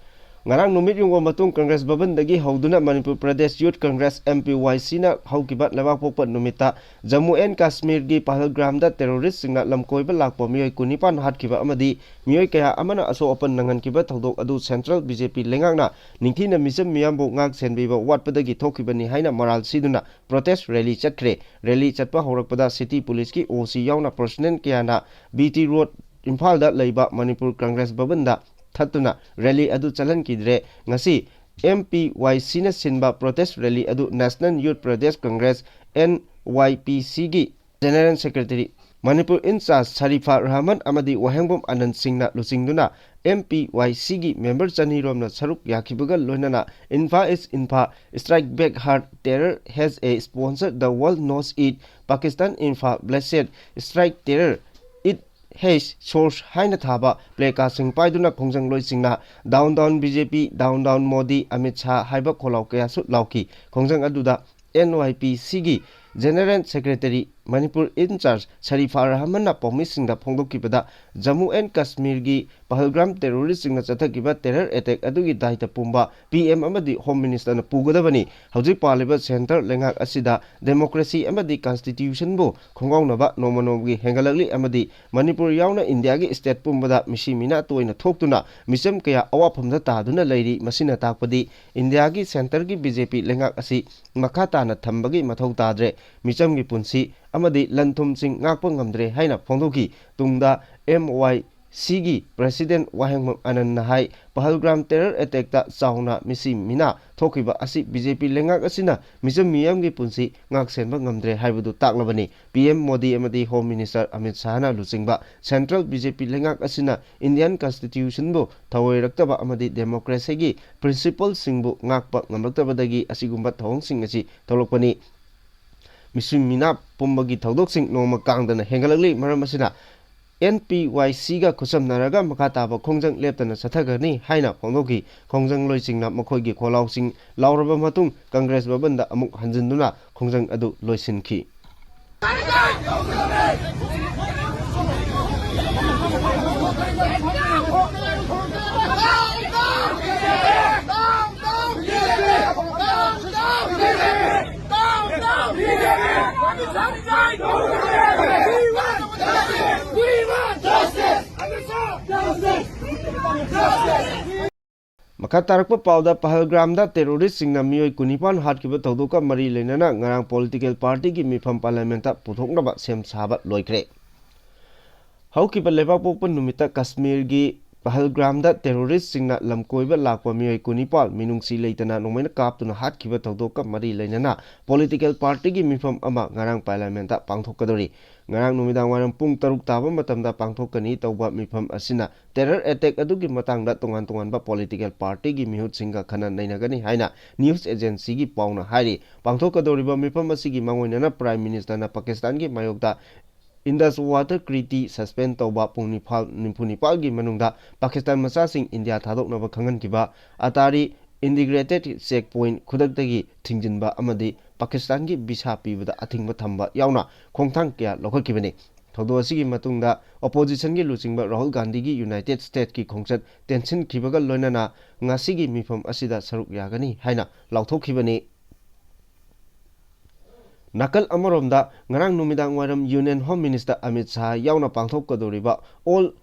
ꯉꯔꯥꯡ ꯅꯨꯃꯤꯠ ꯌꯨꯡꯕ ꯃꯇꯨꯡ Congress ꯚꯕꯟꯗꯒꯤ ꯍꯧꯗꯨꯅ Manipur Pradesh Youth Congress, MPYCꯅ ꯍꯧꯈꯤꯕ ꯂꯩꯕꯥꯛꯄꯣꯛꯄ ꯅꯨꯃꯤꯠꯇ ꯖꯝꯃꯨ ꯑꯦꯟ ꯀꯥꯁꯃꯤꯔꯒꯤ ꯄꯍꯜꯒ꯭ꯔꯥꯝꯗ terroristꯁꯤꯡꯅ ꯂꯝꯀꯣꯏꯕ ꯂꯥꯛꯄ ꯃꯤꯑꯣꯏ ꯀꯨꯟꯅꯤꯄꯥꯟ ꯍꯥꯠꯈꯤꯕ ꯑꯃꯗꯤ ꯃꯤꯑꯣꯏ ꯀꯌꯥ ꯑꯃꯅ ꯑꯁꯣꯛ ꯑꯄꯟ ꯅꯪꯍꯟꯈꯤꯕ ꯊꯧꯗꯣꯛ ꯑꯗꯨ Central BJP ꯂꯩꯉꯥꯛꯅ ꯅꯤꯡꯊꯤꯅ ꯃꯤꯆꯝ ꯃꯤꯌꯥꯝꯕꯨ ꯉꯥꯛ ꯁꯦꯟꯕꯤꯕ ꯋꯥꯠꯄꯗꯒꯤ ꯊꯣꯛꯈꯤꯕꯅꯤ ꯍꯥꯏꯅ ꯃꯔꯥꯜ ꯁꯤꯗꯨꯅ protest rally ꯆꯠꯈ꯭ꯔꯦ꯫ Rally ꯆꯠꯄ ꯍꯧꯔꯛꯄꯗ city ꯄꯨꯂꯤꯁꯀꯤ OC ꯌꯥꯎꯅ personnel ꯀꯌꯥꯅ BT Road ꯏꯝꯐꯥꯜꯗ ꯂꯩꯕ Manipur Congress ꯚꯕꯟꯗ ꯊꯠꯇꯨꯅ rally ꯑꯗꯨ ꯆꯠꯍꯟꯈꯤꯗ꯭ꯔꯦ꯫ ꯉꯁꯤ M P Y Cꯅ ꯁꯤꯟꯕ protest rally ꯑꯗꯨ National Youth Protest Congress, N Y P Cꯒꯤ General Secretary, Manipur in-charge Sharifa Rahman ꯑꯃꯗꯤ ꯋꯥꯍꯦꯡꯕꯝ ꯑꯅꯟ ꯁꯤꯡꯅ ꯂꯨꯆꯤꯡꯗꯨꯅ M P Y Cꯒꯤ member ꯆꯅꯤ ꯔꯣꯝꯅ ꯁꯔꯨꯛ ꯌꯥꯈꯤꯕꯒ ꯂꯣꯏꯅꯅ Imphal East, Imphal, Strike Back Hard, Terror Has a Sponsor, The World Knows It, Pakistan, Imphal, Blessed, Strike Terror, It Has Source ꯍꯥꯏꯅ ꯊꯥꯕ placardꯁꯤꯡ ꯄꯥꯏꯗꯨꯅ ꯈꯣꯡꯖꯪꯂꯣꯏꯁꯤꯡꯅ Down Down B J P, Down Down Modi, Amit Shah ꯍꯥꯏꯕ ꯈꯣꯜꯂꯥꯎ ꯀꯌꯥꯁꯨ ꯂꯥꯎꯈꯤ꯫ ꯈꯣꯡꯖꯪ ꯑꯗꯨꯗ N Y P Cꯒꯤ General Secretary, Manipur in-charge Sharifa ꯔꯍꯃꯟꯅ ꯄꯥꯎꯃꯤꯁꯤꯡꯗ ꯐꯣꯡꯗꯣꯛꯈꯤꯕꯗ, Jammu and ꯀꯥꯁꯃꯤꯔꯒꯤ ꯄꯍꯜꯒ꯭ꯔꯥꯝ terroristꯁꯤꯡꯅ ꯆꯠꯊꯈꯤꯕ terror attack ꯑꯗꯨꯒꯤ ꯗꯥꯏꯇ ꯄꯨꯝꯕ P M ꯑꯃꯗꯤ Home Ministerꯅ ꯄꯨꯒꯗꯕꯅꯤ꯫ ꯍꯧꯖꯤꯛ ꯄꯥꯜꯂꯤꯕ centre ꯂꯩꯉꯥꯛ ꯑꯁꯤꯗ democracy ꯑꯃꯗꯤ constitutionꯕꯨ ꯈꯣꯡꯒꯥꯎꯅꯕ ꯅꯣꯡꯃ ꯅꯣꯡꯃꯒꯤ ꯍꯦꯟꯒꯠꯂꯛꯂꯤ ꯑꯃꯗꯤ ꯃꯅꯤꯄꯨꯔ ꯌꯥꯎꯅ ꯏꯟꯗꯤꯌꯥꯒꯤ state ꯄꯨꯝꯕꯗ ꯃꯤꯁꯤ ꯃꯤꯅꯥ ꯇꯣꯏꯅ ꯊꯣꯛꯇꯨꯅ ꯃꯤꯆꯝ ꯀꯌꯥ ꯑꯋꯥꯐꯝꯗ ꯇꯥꯗꯨꯅ ꯂꯩꯔꯤ꯫ ꯃꯁꯤꯅ ꯇꯥꯛꯄꯗꯤ ꯏꯟꯗꯤꯌꯥꯒꯤ centreꯒꯤ B J P ꯂꯩꯉꯥꯛ ꯑꯁꯤ ꯃꯈꯥ ꯇꯥꯅ ꯊꯝꯕꯒꯤ ꯃꯊꯧ ꯇꯥꯗ꯭ꯔꯦ꯫ ꯃꯤꯆꯝꯒꯤ ꯄꯨꯟꯁꯤ ꯑꯃꯗꯤ ꯂꯟ ꯊꯨꯝꯁꯤꯡ ꯉꯥꯛꯄ ꯉꯝꯗ꯭ꯔꯦ ꯍꯥꯏꯅ ꯐꯣꯡꯗꯣꯛꯈꯤ꯫ ꯇꯨꯡꯗ M Y Cꯒꯤ President ꯋꯥꯍꯦꯡꯕꯝ ꯑꯅꯟꯅ ꯍꯥꯏ, ꯄꯍꯜꯒ꯭ꯔꯥꯝ terror attackꯇ ꯆꯥꯎꯅ ꯃꯤꯁꯤ ꯃꯤꯅꯥ ꯊꯣꯛꯈꯤꯕ ꯑꯁꯤ B J P ꯂꯩꯉꯥꯛ ꯑꯁꯤꯅ ꯃꯤꯆꯝ ꯃꯤꯌꯥꯝꯒꯤ ꯄꯨꯟꯁꯤ ꯉꯥꯛ ꯁꯦꯟꯕ ꯉꯝꯗ꯭ꯔꯦ ꯍꯥꯏꯕꯗꯨ ꯇꯥꯛꯂꯕꯅꯤ꯫ P M ꯃꯣꯗꯤ ꯑꯃꯗꯤ Home Minister ꯑꯃꯤꯠ ꯁꯥꯍꯅ ꯂꯨꯆꯤꯡꯕ central B J P ꯂꯩꯉꯥꯛ ꯑꯁꯤꯅ Indian constitutionꯕꯨ ꯊꯑꯣꯏꯔꯛꯇꯕ ꯑꯃꯗꯤ democracyꯒꯤ principleꯁꯤꯡꯕꯨ ꯉꯥꯛꯄ ꯉꯝꯂꯛꯇꯕꯗꯒꯤ ꯑꯁꯤꯒꯨꯝꯕ ꯊꯧꯑꯣꯡꯁꯤꯡ ꯑꯁꯤ ꯊꯣꯛꯂꯛꯄꯅꯤ꯫ ꯃꯤꯁꯤ ꯃꯤꯅꯥ ꯄꯨꯝꯕꯒꯤ ꯊꯧꯗꯣꯛꯁꯤꯡ ꯅꯣꯡꯃ ꯀꯥꯡꯗꯅ ꯍꯦꯟꯒꯠꯂꯛꯂꯤ꯫ ꯃꯔꯝ ꯑꯁꯤꯅ N P Y Cꯒ ꯈꯨꯠꯁꯝꯅꯔꯒ ꯃꯈꯥ ꯇꯥꯕ ꯈꯣꯡꯖꯪ ꯂꯦꯞꯇꯅ ꯆꯠꯊꯒꯅꯤ ꯍꯥꯏꯅ ꯐꯣꯡꯗꯣꯛꯈꯤ꯫ ꯈꯣꯡꯖꯪꯂꯣꯏꯁꯤꯡꯅ ꯃꯈꯣꯏꯒꯤ ꯈꯣꯜꯂꯥꯎꯁꯤꯡ ꯂꯥꯎꯔꯕ ꯃꯇꯨꯡ Congress ꯚꯕꯟꯗ ꯑꯃꯨꯛ ꯍꯟꯖꯤꯟꯗꯨꯅ ꯈꯣꯡꯖꯪ ꯑꯗꯨ ꯂꯣꯏꯁꯤꯟꯈꯤ꯫ ꯃꯈꯥ ꯇꯥꯔꯛꯄ ꯄꯥꯎꯗ, ꯄꯍꯜꯒ꯭ꯔꯥꯝꯗ terroristꯁꯤꯡꯅ ꯃꯤꯑꯣꯏ ꯀꯨꯟꯅꯤꯄꯥꯟ ꯍꯥꯠꯈꯤꯕ ꯊꯧꯗꯣꯛꯀ ꯃꯔꯤ ꯂꯩꯅꯅ ꯉꯔꯥꯡ political partyꯒꯤ ꯃꯤꯐꯝ parliamentꯇ ꯄꯨꯊꯣꯛꯅꯕ ꯁꯦꯝ ꯁꯥꯕ ꯂꯣꯏꯈ꯭ꯔꯦ꯫ ꯍꯧꯈꯤꯕ ꯂꯩꯕꯥꯛꯄꯣꯛꯄ ꯅꯨꯃꯤꯠꯇ ꯀꯥꯁꯃꯤꯔꯒꯤ ꯄꯍꯜꯒ꯭ꯔꯥꯝꯗ ꯇꯦꯔꯣꯔꯤꯁꯁꯤꯡꯅ ꯂꯝꯀꯣꯏꯕ ꯂꯥꯛꯄ ꯃꯤꯑꯣꯏ ꯀꯨꯟꯅꯤꯄꯥꯜ ꯃꯤꯅꯨꯡꯁꯤ ꯂꯩꯇꯅ ꯅꯣꯡꯃꯩꯅ ꯀꯥꯞꯇꯨꯅ ꯍꯥꯠꯈꯤꯕ ꯊꯧꯗꯣꯛꯀ ꯃꯔꯤ ꯂꯩꯅꯅ ꯄꯣꯂꯤꯇꯤꯀꯦꯜ ꯄꯥꯔꯇꯤꯒꯤ ꯃꯤꯐꯝ ꯑꯃ ꯉꯔꯥꯡ ꯄꯥꯔꯂꯤꯌꯥꯃꯦꯟꯠꯇ ꯄꯥꯡꯊꯣꯛꯀꯗꯧꯔꯤ꯫ ꯉꯔꯥꯡ ꯅꯨꯃꯤꯗꯥꯡ ꯋꯥꯏꯔꯝ ꯄꯨꯡ ꯇꯔꯨꯛ ꯇꯥꯕ ꯃꯇꯝꯗ ꯄꯥꯡꯊꯣꯛꯀꯅꯤ ꯇꯧꯕ ꯃꯤꯐꯝ ꯑꯁꯤꯅ ꯇꯦꯔꯔ ꯑꯦꯇꯦꯛ ꯑꯗꯨꯒꯤ ꯃꯇꯥꯡꯗ ꯇꯣꯉꯥꯟ ꯇꯣꯉꯥꯟꯕ ꯄꯣꯂꯤꯇꯤꯀꯦꯜ ꯄꯥꯔꯇꯤꯒꯤ ꯃꯤꯍꯨꯠꯁꯤꯡꯒ ꯈꯟꯅ ꯅꯩꯅꯒꯅꯤ ꯍꯥꯏꯅ ꯅ꯭ꯌꯨꯁ ꯑꯦꯖꯦꯟꯁꯤꯒꯤ ꯄꯥꯎꯅ ꯍꯥꯏꯔꯤ꯫ ꯄꯥꯡꯊꯣꯛꯀꯗꯧꯔꯤꯕ ꯃꯤꯐꯝ ꯑꯁꯤꯒꯤ ꯃꯥꯡꯑꯣꯏꯅꯅ ꯄ꯭ꯔꯥꯏꯝ ꯃꯤꯅꯤꯁꯇꯔꯅ ꯄꯥꯀꯤꯁꯇꯥꯟꯒꯤ ꯃꯥꯌꯣꯛꯇ ꯏꯟꯗꯁ ꯋꯥꯇꯔ ꯇ꯭ꯔꯤꯇꯤ ꯁꯁꯄꯦꯟ ꯇꯧꯕ ꯄꯨꯡ ꯅꯤꯄꯥꯜ, ꯅꯤꯐꯨ ꯅꯤꯄꯥꯜꯒꯤ ꯃꯅꯨꯡꯗ ꯄꯥꯀꯤꯁꯇꯥꯟ ꯃꯆꯥꯁꯤꯡ ꯏꯟꯗꯤꯌꯥ ꯊꯥꯗꯣꯛꯅꯕ ꯈꯪꯍꯟꯈꯤꯕ, ꯑꯇꯥꯔꯤ ꯏꯟꯇꯤꯒ꯭ꯔꯦꯇꯦꯗ ꯆꯦꯛ ꯄꯣꯏꯟꯠ ꯈꯨꯗꯛꯇꯒꯤ ꯊꯤꯡꯖꯤꯟꯕ ꯑꯃꯗꯤ ꯄꯥꯀꯤꯁꯇꯥꯟꯒꯤ ꯚꯤꯁꯥ ꯄꯤꯕꯗ ꯑꯊꯤꯡꯕ ꯊꯝꯕ ꯌꯥꯎꯅ ꯈꯣꯡꯊꯥꯡ ꯀꯌꯥ ꯂꯧꯈꯠꯈꯤꯕꯅꯤ꯫ ꯊꯧꯗꯣꯛ ꯑꯁꯤꯒꯤ ꯃꯇꯨꯡꯗ ꯑꯣꯄꯣꯖꯤꯁꯟꯒꯤ ꯂꯨꯆꯤꯡꯕ ꯔꯥꯍꯨꯜ ꯒꯥꯟꯙꯤꯒꯤ ꯌꯨꯅꯥꯏꯇꯦꯗ ꯁ꯭ꯇꯦꯠꯁꯀꯤ ꯈꯣꯡꯆꯠ ꯇꯦꯟꯁꯤꯟꯈꯤꯕꯒ ꯂꯣꯏꯅꯅ ꯉꯁꯤꯒꯤ ꯃꯤꯐꯝ ꯑꯁꯤꯗ ꯁꯔꯨꯛ ꯌꯥꯒꯅꯤ ꯍꯥꯏꯅ ꯂꯥꯎꯊꯣꯛꯈꯤꯕꯅꯤ꯫ ꯅꯥꯀꯜ ꯑꯃꯔꯣꯝꯗ, ꯉꯔꯥꯡ ꯅꯨꯃꯤꯗꯥꯡ ꯋꯥꯏꯔꯝ union home minister Amit Shah ꯌꯥꯎꯅ ꯄꯥꯡꯊꯣꯛꯀꯗꯧꯔꯤꯕ ꯑꯣꯜ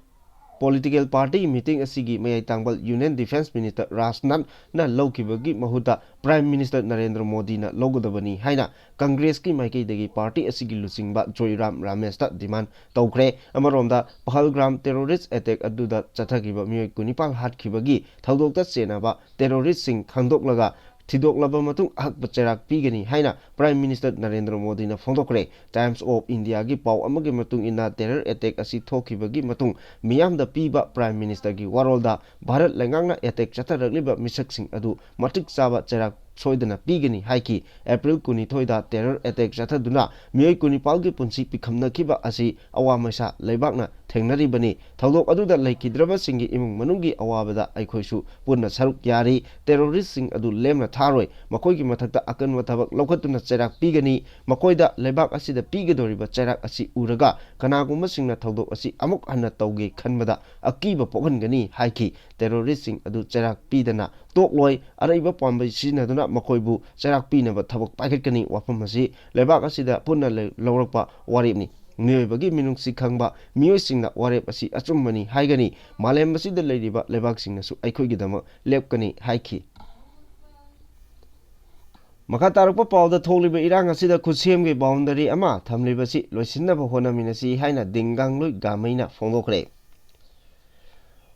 ꯄꯣꯂꯤꯇꯤꯀꯦꯜ ꯄꯥꯔꯇꯤ ꯃꯤꯇꯤꯡ ꯑꯁꯤꯒꯤ ꯃꯌꯥꯏ ꯇꯥꯡꯕ ꯌꯨꯅꯤꯌꯟ ꯗꯤꯐꯦꯟꯁ ꯃꯤꯅꯤꯁꯇꯔ ꯔꯥꯖꯅꯥꯊꯅ ꯂꯧꯈꯤꯕꯒꯤ ꯃꯍꯨꯠꯇ ꯄ꯭ꯔꯥꯏꯝ ꯃꯤꯅꯤꯁꯇꯔ ꯅꯔꯦꯟꯗ꯭ꯔ ꯃꯣꯗꯤꯅ ꯂꯧꯒꯗꯕꯅꯤ ꯍꯥꯏꯅ ꯀꯪꯒ꯭ꯔꯦꯁꯀꯤ ꯃꯥꯏꯀꯩꯗꯒꯤ ꯄꯥꯔꯇꯤ ꯑꯁꯤꯒꯤ ꯂꯨꯆꯤꯡꯕ ꯖꯣꯏꯔꯥꯝ ꯔꯥꯃꯦꯁꯇ ꯗꯤꯃꯥꯟ ꯇꯧꯈ꯭ꯔꯦ꯫ ꯑꯃꯔꯣꯝꯗ, ꯄꯍꯜꯒ꯭ꯔꯥꯝ ꯇꯦꯔꯣꯔꯤꯁ ꯑꯦꯇꯦꯛ ꯑꯗꯨꯗ ꯆꯠꯊꯈꯤꯕ ꯃꯤꯑꯣꯏ ꯀꯨꯟꯅꯤꯄꯥꯜ ꯍꯥꯠꯈꯤꯕꯒꯤ ꯊꯧꯗꯣꯛꯇ ꯆꯦꯟꯅꯕ ꯇꯦꯔꯣꯔꯤꯁꯁꯤꯡ ꯈꯪꯗꯣꯛꯂꯒ ꯊꯤꯗꯣꯛꯂꯕ ꯃꯇꯨꯡ ꯑꯍꯛꯄ ꯆꯩꯔꯥꯛ ꯄꯤꯒꯅꯤ ꯍꯥꯏꯅ ꯄ꯭ꯔꯥꯏꯝ ꯃꯤꯅꯤꯁꯇꯔ ꯅꯔꯦꯟꯗ꯭ꯔ ꯃꯣꯗꯤꯅ ꯐꯣꯡꯗꯣꯛꯈ꯭ꯔꯦ꯫ ꯇꯥꯏꯝꯁ ꯑꯣꯐ ꯏꯟꯗꯤꯌꯥꯒꯤ ꯄꯥꯎ ꯑꯃꯒꯤ ꯃꯇꯨꯡ ꯏꯟꯅ, ꯇꯦꯔꯔ ꯑꯦꯇꯦꯛ ꯑꯁꯤ ꯊꯣꯛꯈꯤꯕꯒꯤ ꯃꯇꯨꯡ ꯃꯤꯌꯥꯝꯗ ꯄꯤꯕ ꯄ꯭ꯔꯥꯏꯝ ꯃꯤꯅꯤꯁꯇꯔꯒꯤ ꯋꯥꯔꯣꯜꯗ ꯚꯥꯔꯠ ꯂꯩꯉꯥꯛꯅ ꯑꯦꯇꯦꯛ ꯆꯠꯊꯔꯛꯂꯤꯕ ꯃꯤꯁꯛꯁꯤꯡ ꯑꯗꯨ ꯃꯇꯤꯛ ꯆꯥꯕ ꯆꯩꯔꯥꯛ ꯁꯣꯏꯗꯅ ꯄꯤꯒꯅꯤ ꯍꯥꯏꯈꯤ꯫ ꯑꯦꯄ꯭ꯔꯤꯜ ꯀꯨꯟꯅꯤꯊꯣꯏꯗ ꯇꯦꯔꯔ ꯑꯦꯇꯦꯛ ꯆꯠꯊꯗꯨꯅ ꯃꯤꯑꯣꯏ ꯀꯨꯟꯅꯤꯄꯥꯜꯒꯤ ꯄꯨꯟꯁꯤ ꯄꯤꯈꯝꯅꯈꯤꯕ ꯑꯁꯤ ꯑꯋꯥ ꯃꯩꯁꯥ ꯂꯩꯕꯥꯛꯅ ꯊꯦꯡꯅꯔꯤꯕꯅꯤ꯫ ꯊꯧꯗꯣꯛ ꯑꯗꯨꯗ ꯂꯩꯈꯤꯗ꯭ꯔꯕꯁꯤꯡꯒꯤ ꯏꯃꯨꯡ ꯃꯅꯨꯡꯒꯤ ꯑꯋꯥꯕꯗ ꯑꯩꯈꯣꯏꯁꯨ ꯄꯨꯟꯅ ꯁꯔꯨꯛ ꯌꯥꯔꯤ꯫ ꯇꯦꯔꯣꯔꯤꯁꯁꯤꯡ ꯑꯗꯨ ꯂꯦꯝꯅ ꯊꯥꯔꯣꯏ꯫ ꯃꯈꯣꯏꯒꯤ ꯃꯊꯛꯇ ꯑꯀꯟꯕ ꯊꯕꯛ ꯂꯧꯈꯠꯇꯨꯅ ꯆꯩꯔꯥꯛ ꯄꯤꯒꯅꯤ꯫ ꯃꯈꯣꯏꯗ ꯂꯩꯕꯥꯛ ꯑꯁꯤꯗ ꯄꯤꯒꯗꯧꯔꯤꯕ ꯆꯩꯔꯥꯛ ꯑꯁꯤ ꯎꯔꯒ ꯀꯅꯥꯒꯨꯝꯕꯁꯤꯡꯅ ꯊꯧꯗꯣꯛ ꯑꯁꯤ ꯑꯃꯨꯛ ꯍꯟꯅ ꯇꯧꯒꯦ ꯈꯟꯕꯗ ꯑꯀꯤꯕ ꯄꯣꯛꯍꯟꯒꯅꯤ ꯍꯥꯏꯈꯤ꯫ ꯇꯦꯔꯣꯔꯤꯁꯁꯤꯡ ꯑꯗꯨ ꯆꯩꯔꯥꯛ ꯄꯤꯗꯅ ꯇꯣꯛꯂꯣꯏ꯫ ꯑꯔꯩꯕ ꯄꯥꯝꯕꯩ ꯁꯤꯖꯤꯟꯅꯗꯨꯅ ꯃꯈꯣꯏꯕꯨ ꯆꯩꯔꯥꯛ ꯄꯤꯅꯕ ꯊꯕꯛ ꯄꯥꯏꯈꯠꯀꯅꯤ꯫ ꯋꯥꯐꯝ ꯑꯁꯤ ꯂꯩꯕꯥꯛ ꯑꯁꯤꯗ ꯄꯨꯟꯅ ꯂꯩ-, ꯂꯧꯔꯛꯄ ꯋꯥꯔꯦꯞꯅꯤ꯫ ꯃꯤꯑꯣꯏꯕꯒꯤ ꯃꯤꯅꯨꯡꯁꯤ ꯈꯪꯕ ꯃꯤꯑꯣꯏꯁꯤꯡꯅ ꯋꯥꯔꯦꯞ ꯑꯁꯤ ꯑꯆꯨꯝꯕꯅꯤ ꯍꯥꯏꯒꯅꯤ꯫ ꯃꯥꯂꯦꯝ ꯑꯁꯤꯗ ꯂꯩꯔꯤꯕ ꯂꯩꯕꯥꯛꯁꯤꯡꯅꯁꯨ ꯑꯩꯈꯣꯏꯒꯤꯗꯃꯛ ꯂꯦꯞꯀꯅꯤ ꯍꯥꯏꯈꯤ꯫ ꯃꯈꯥ ꯇꯥꯔꯛꯄ ꯄꯥꯎꯗ ꯊꯣꯛꯂꯤꯕ ꯏꯔꯥꯡ ꯑꯁꯤꯗ ꯈꯨꯠꯁꯦꯝꯒꯤ ꯕꯥꯎꯟꯗꯔꯤ ꯑꯃ ꯊꯝꯂꯤꯕꯁꯤ ꯂꯣꯏꯁꯤꯟꯅꯕ ꯍꯣꯠꯅꯃꯤꯟꯅꯁꯤ ꯍꯥꯏꯅ ꯗꯤꯡꯒꯥꯡꯂꯨꯏ ꯒꯥꯃꯩꯅ ꯐꯣꯡꯗꯣꯛꯈ꯭ꯔꯦ꯫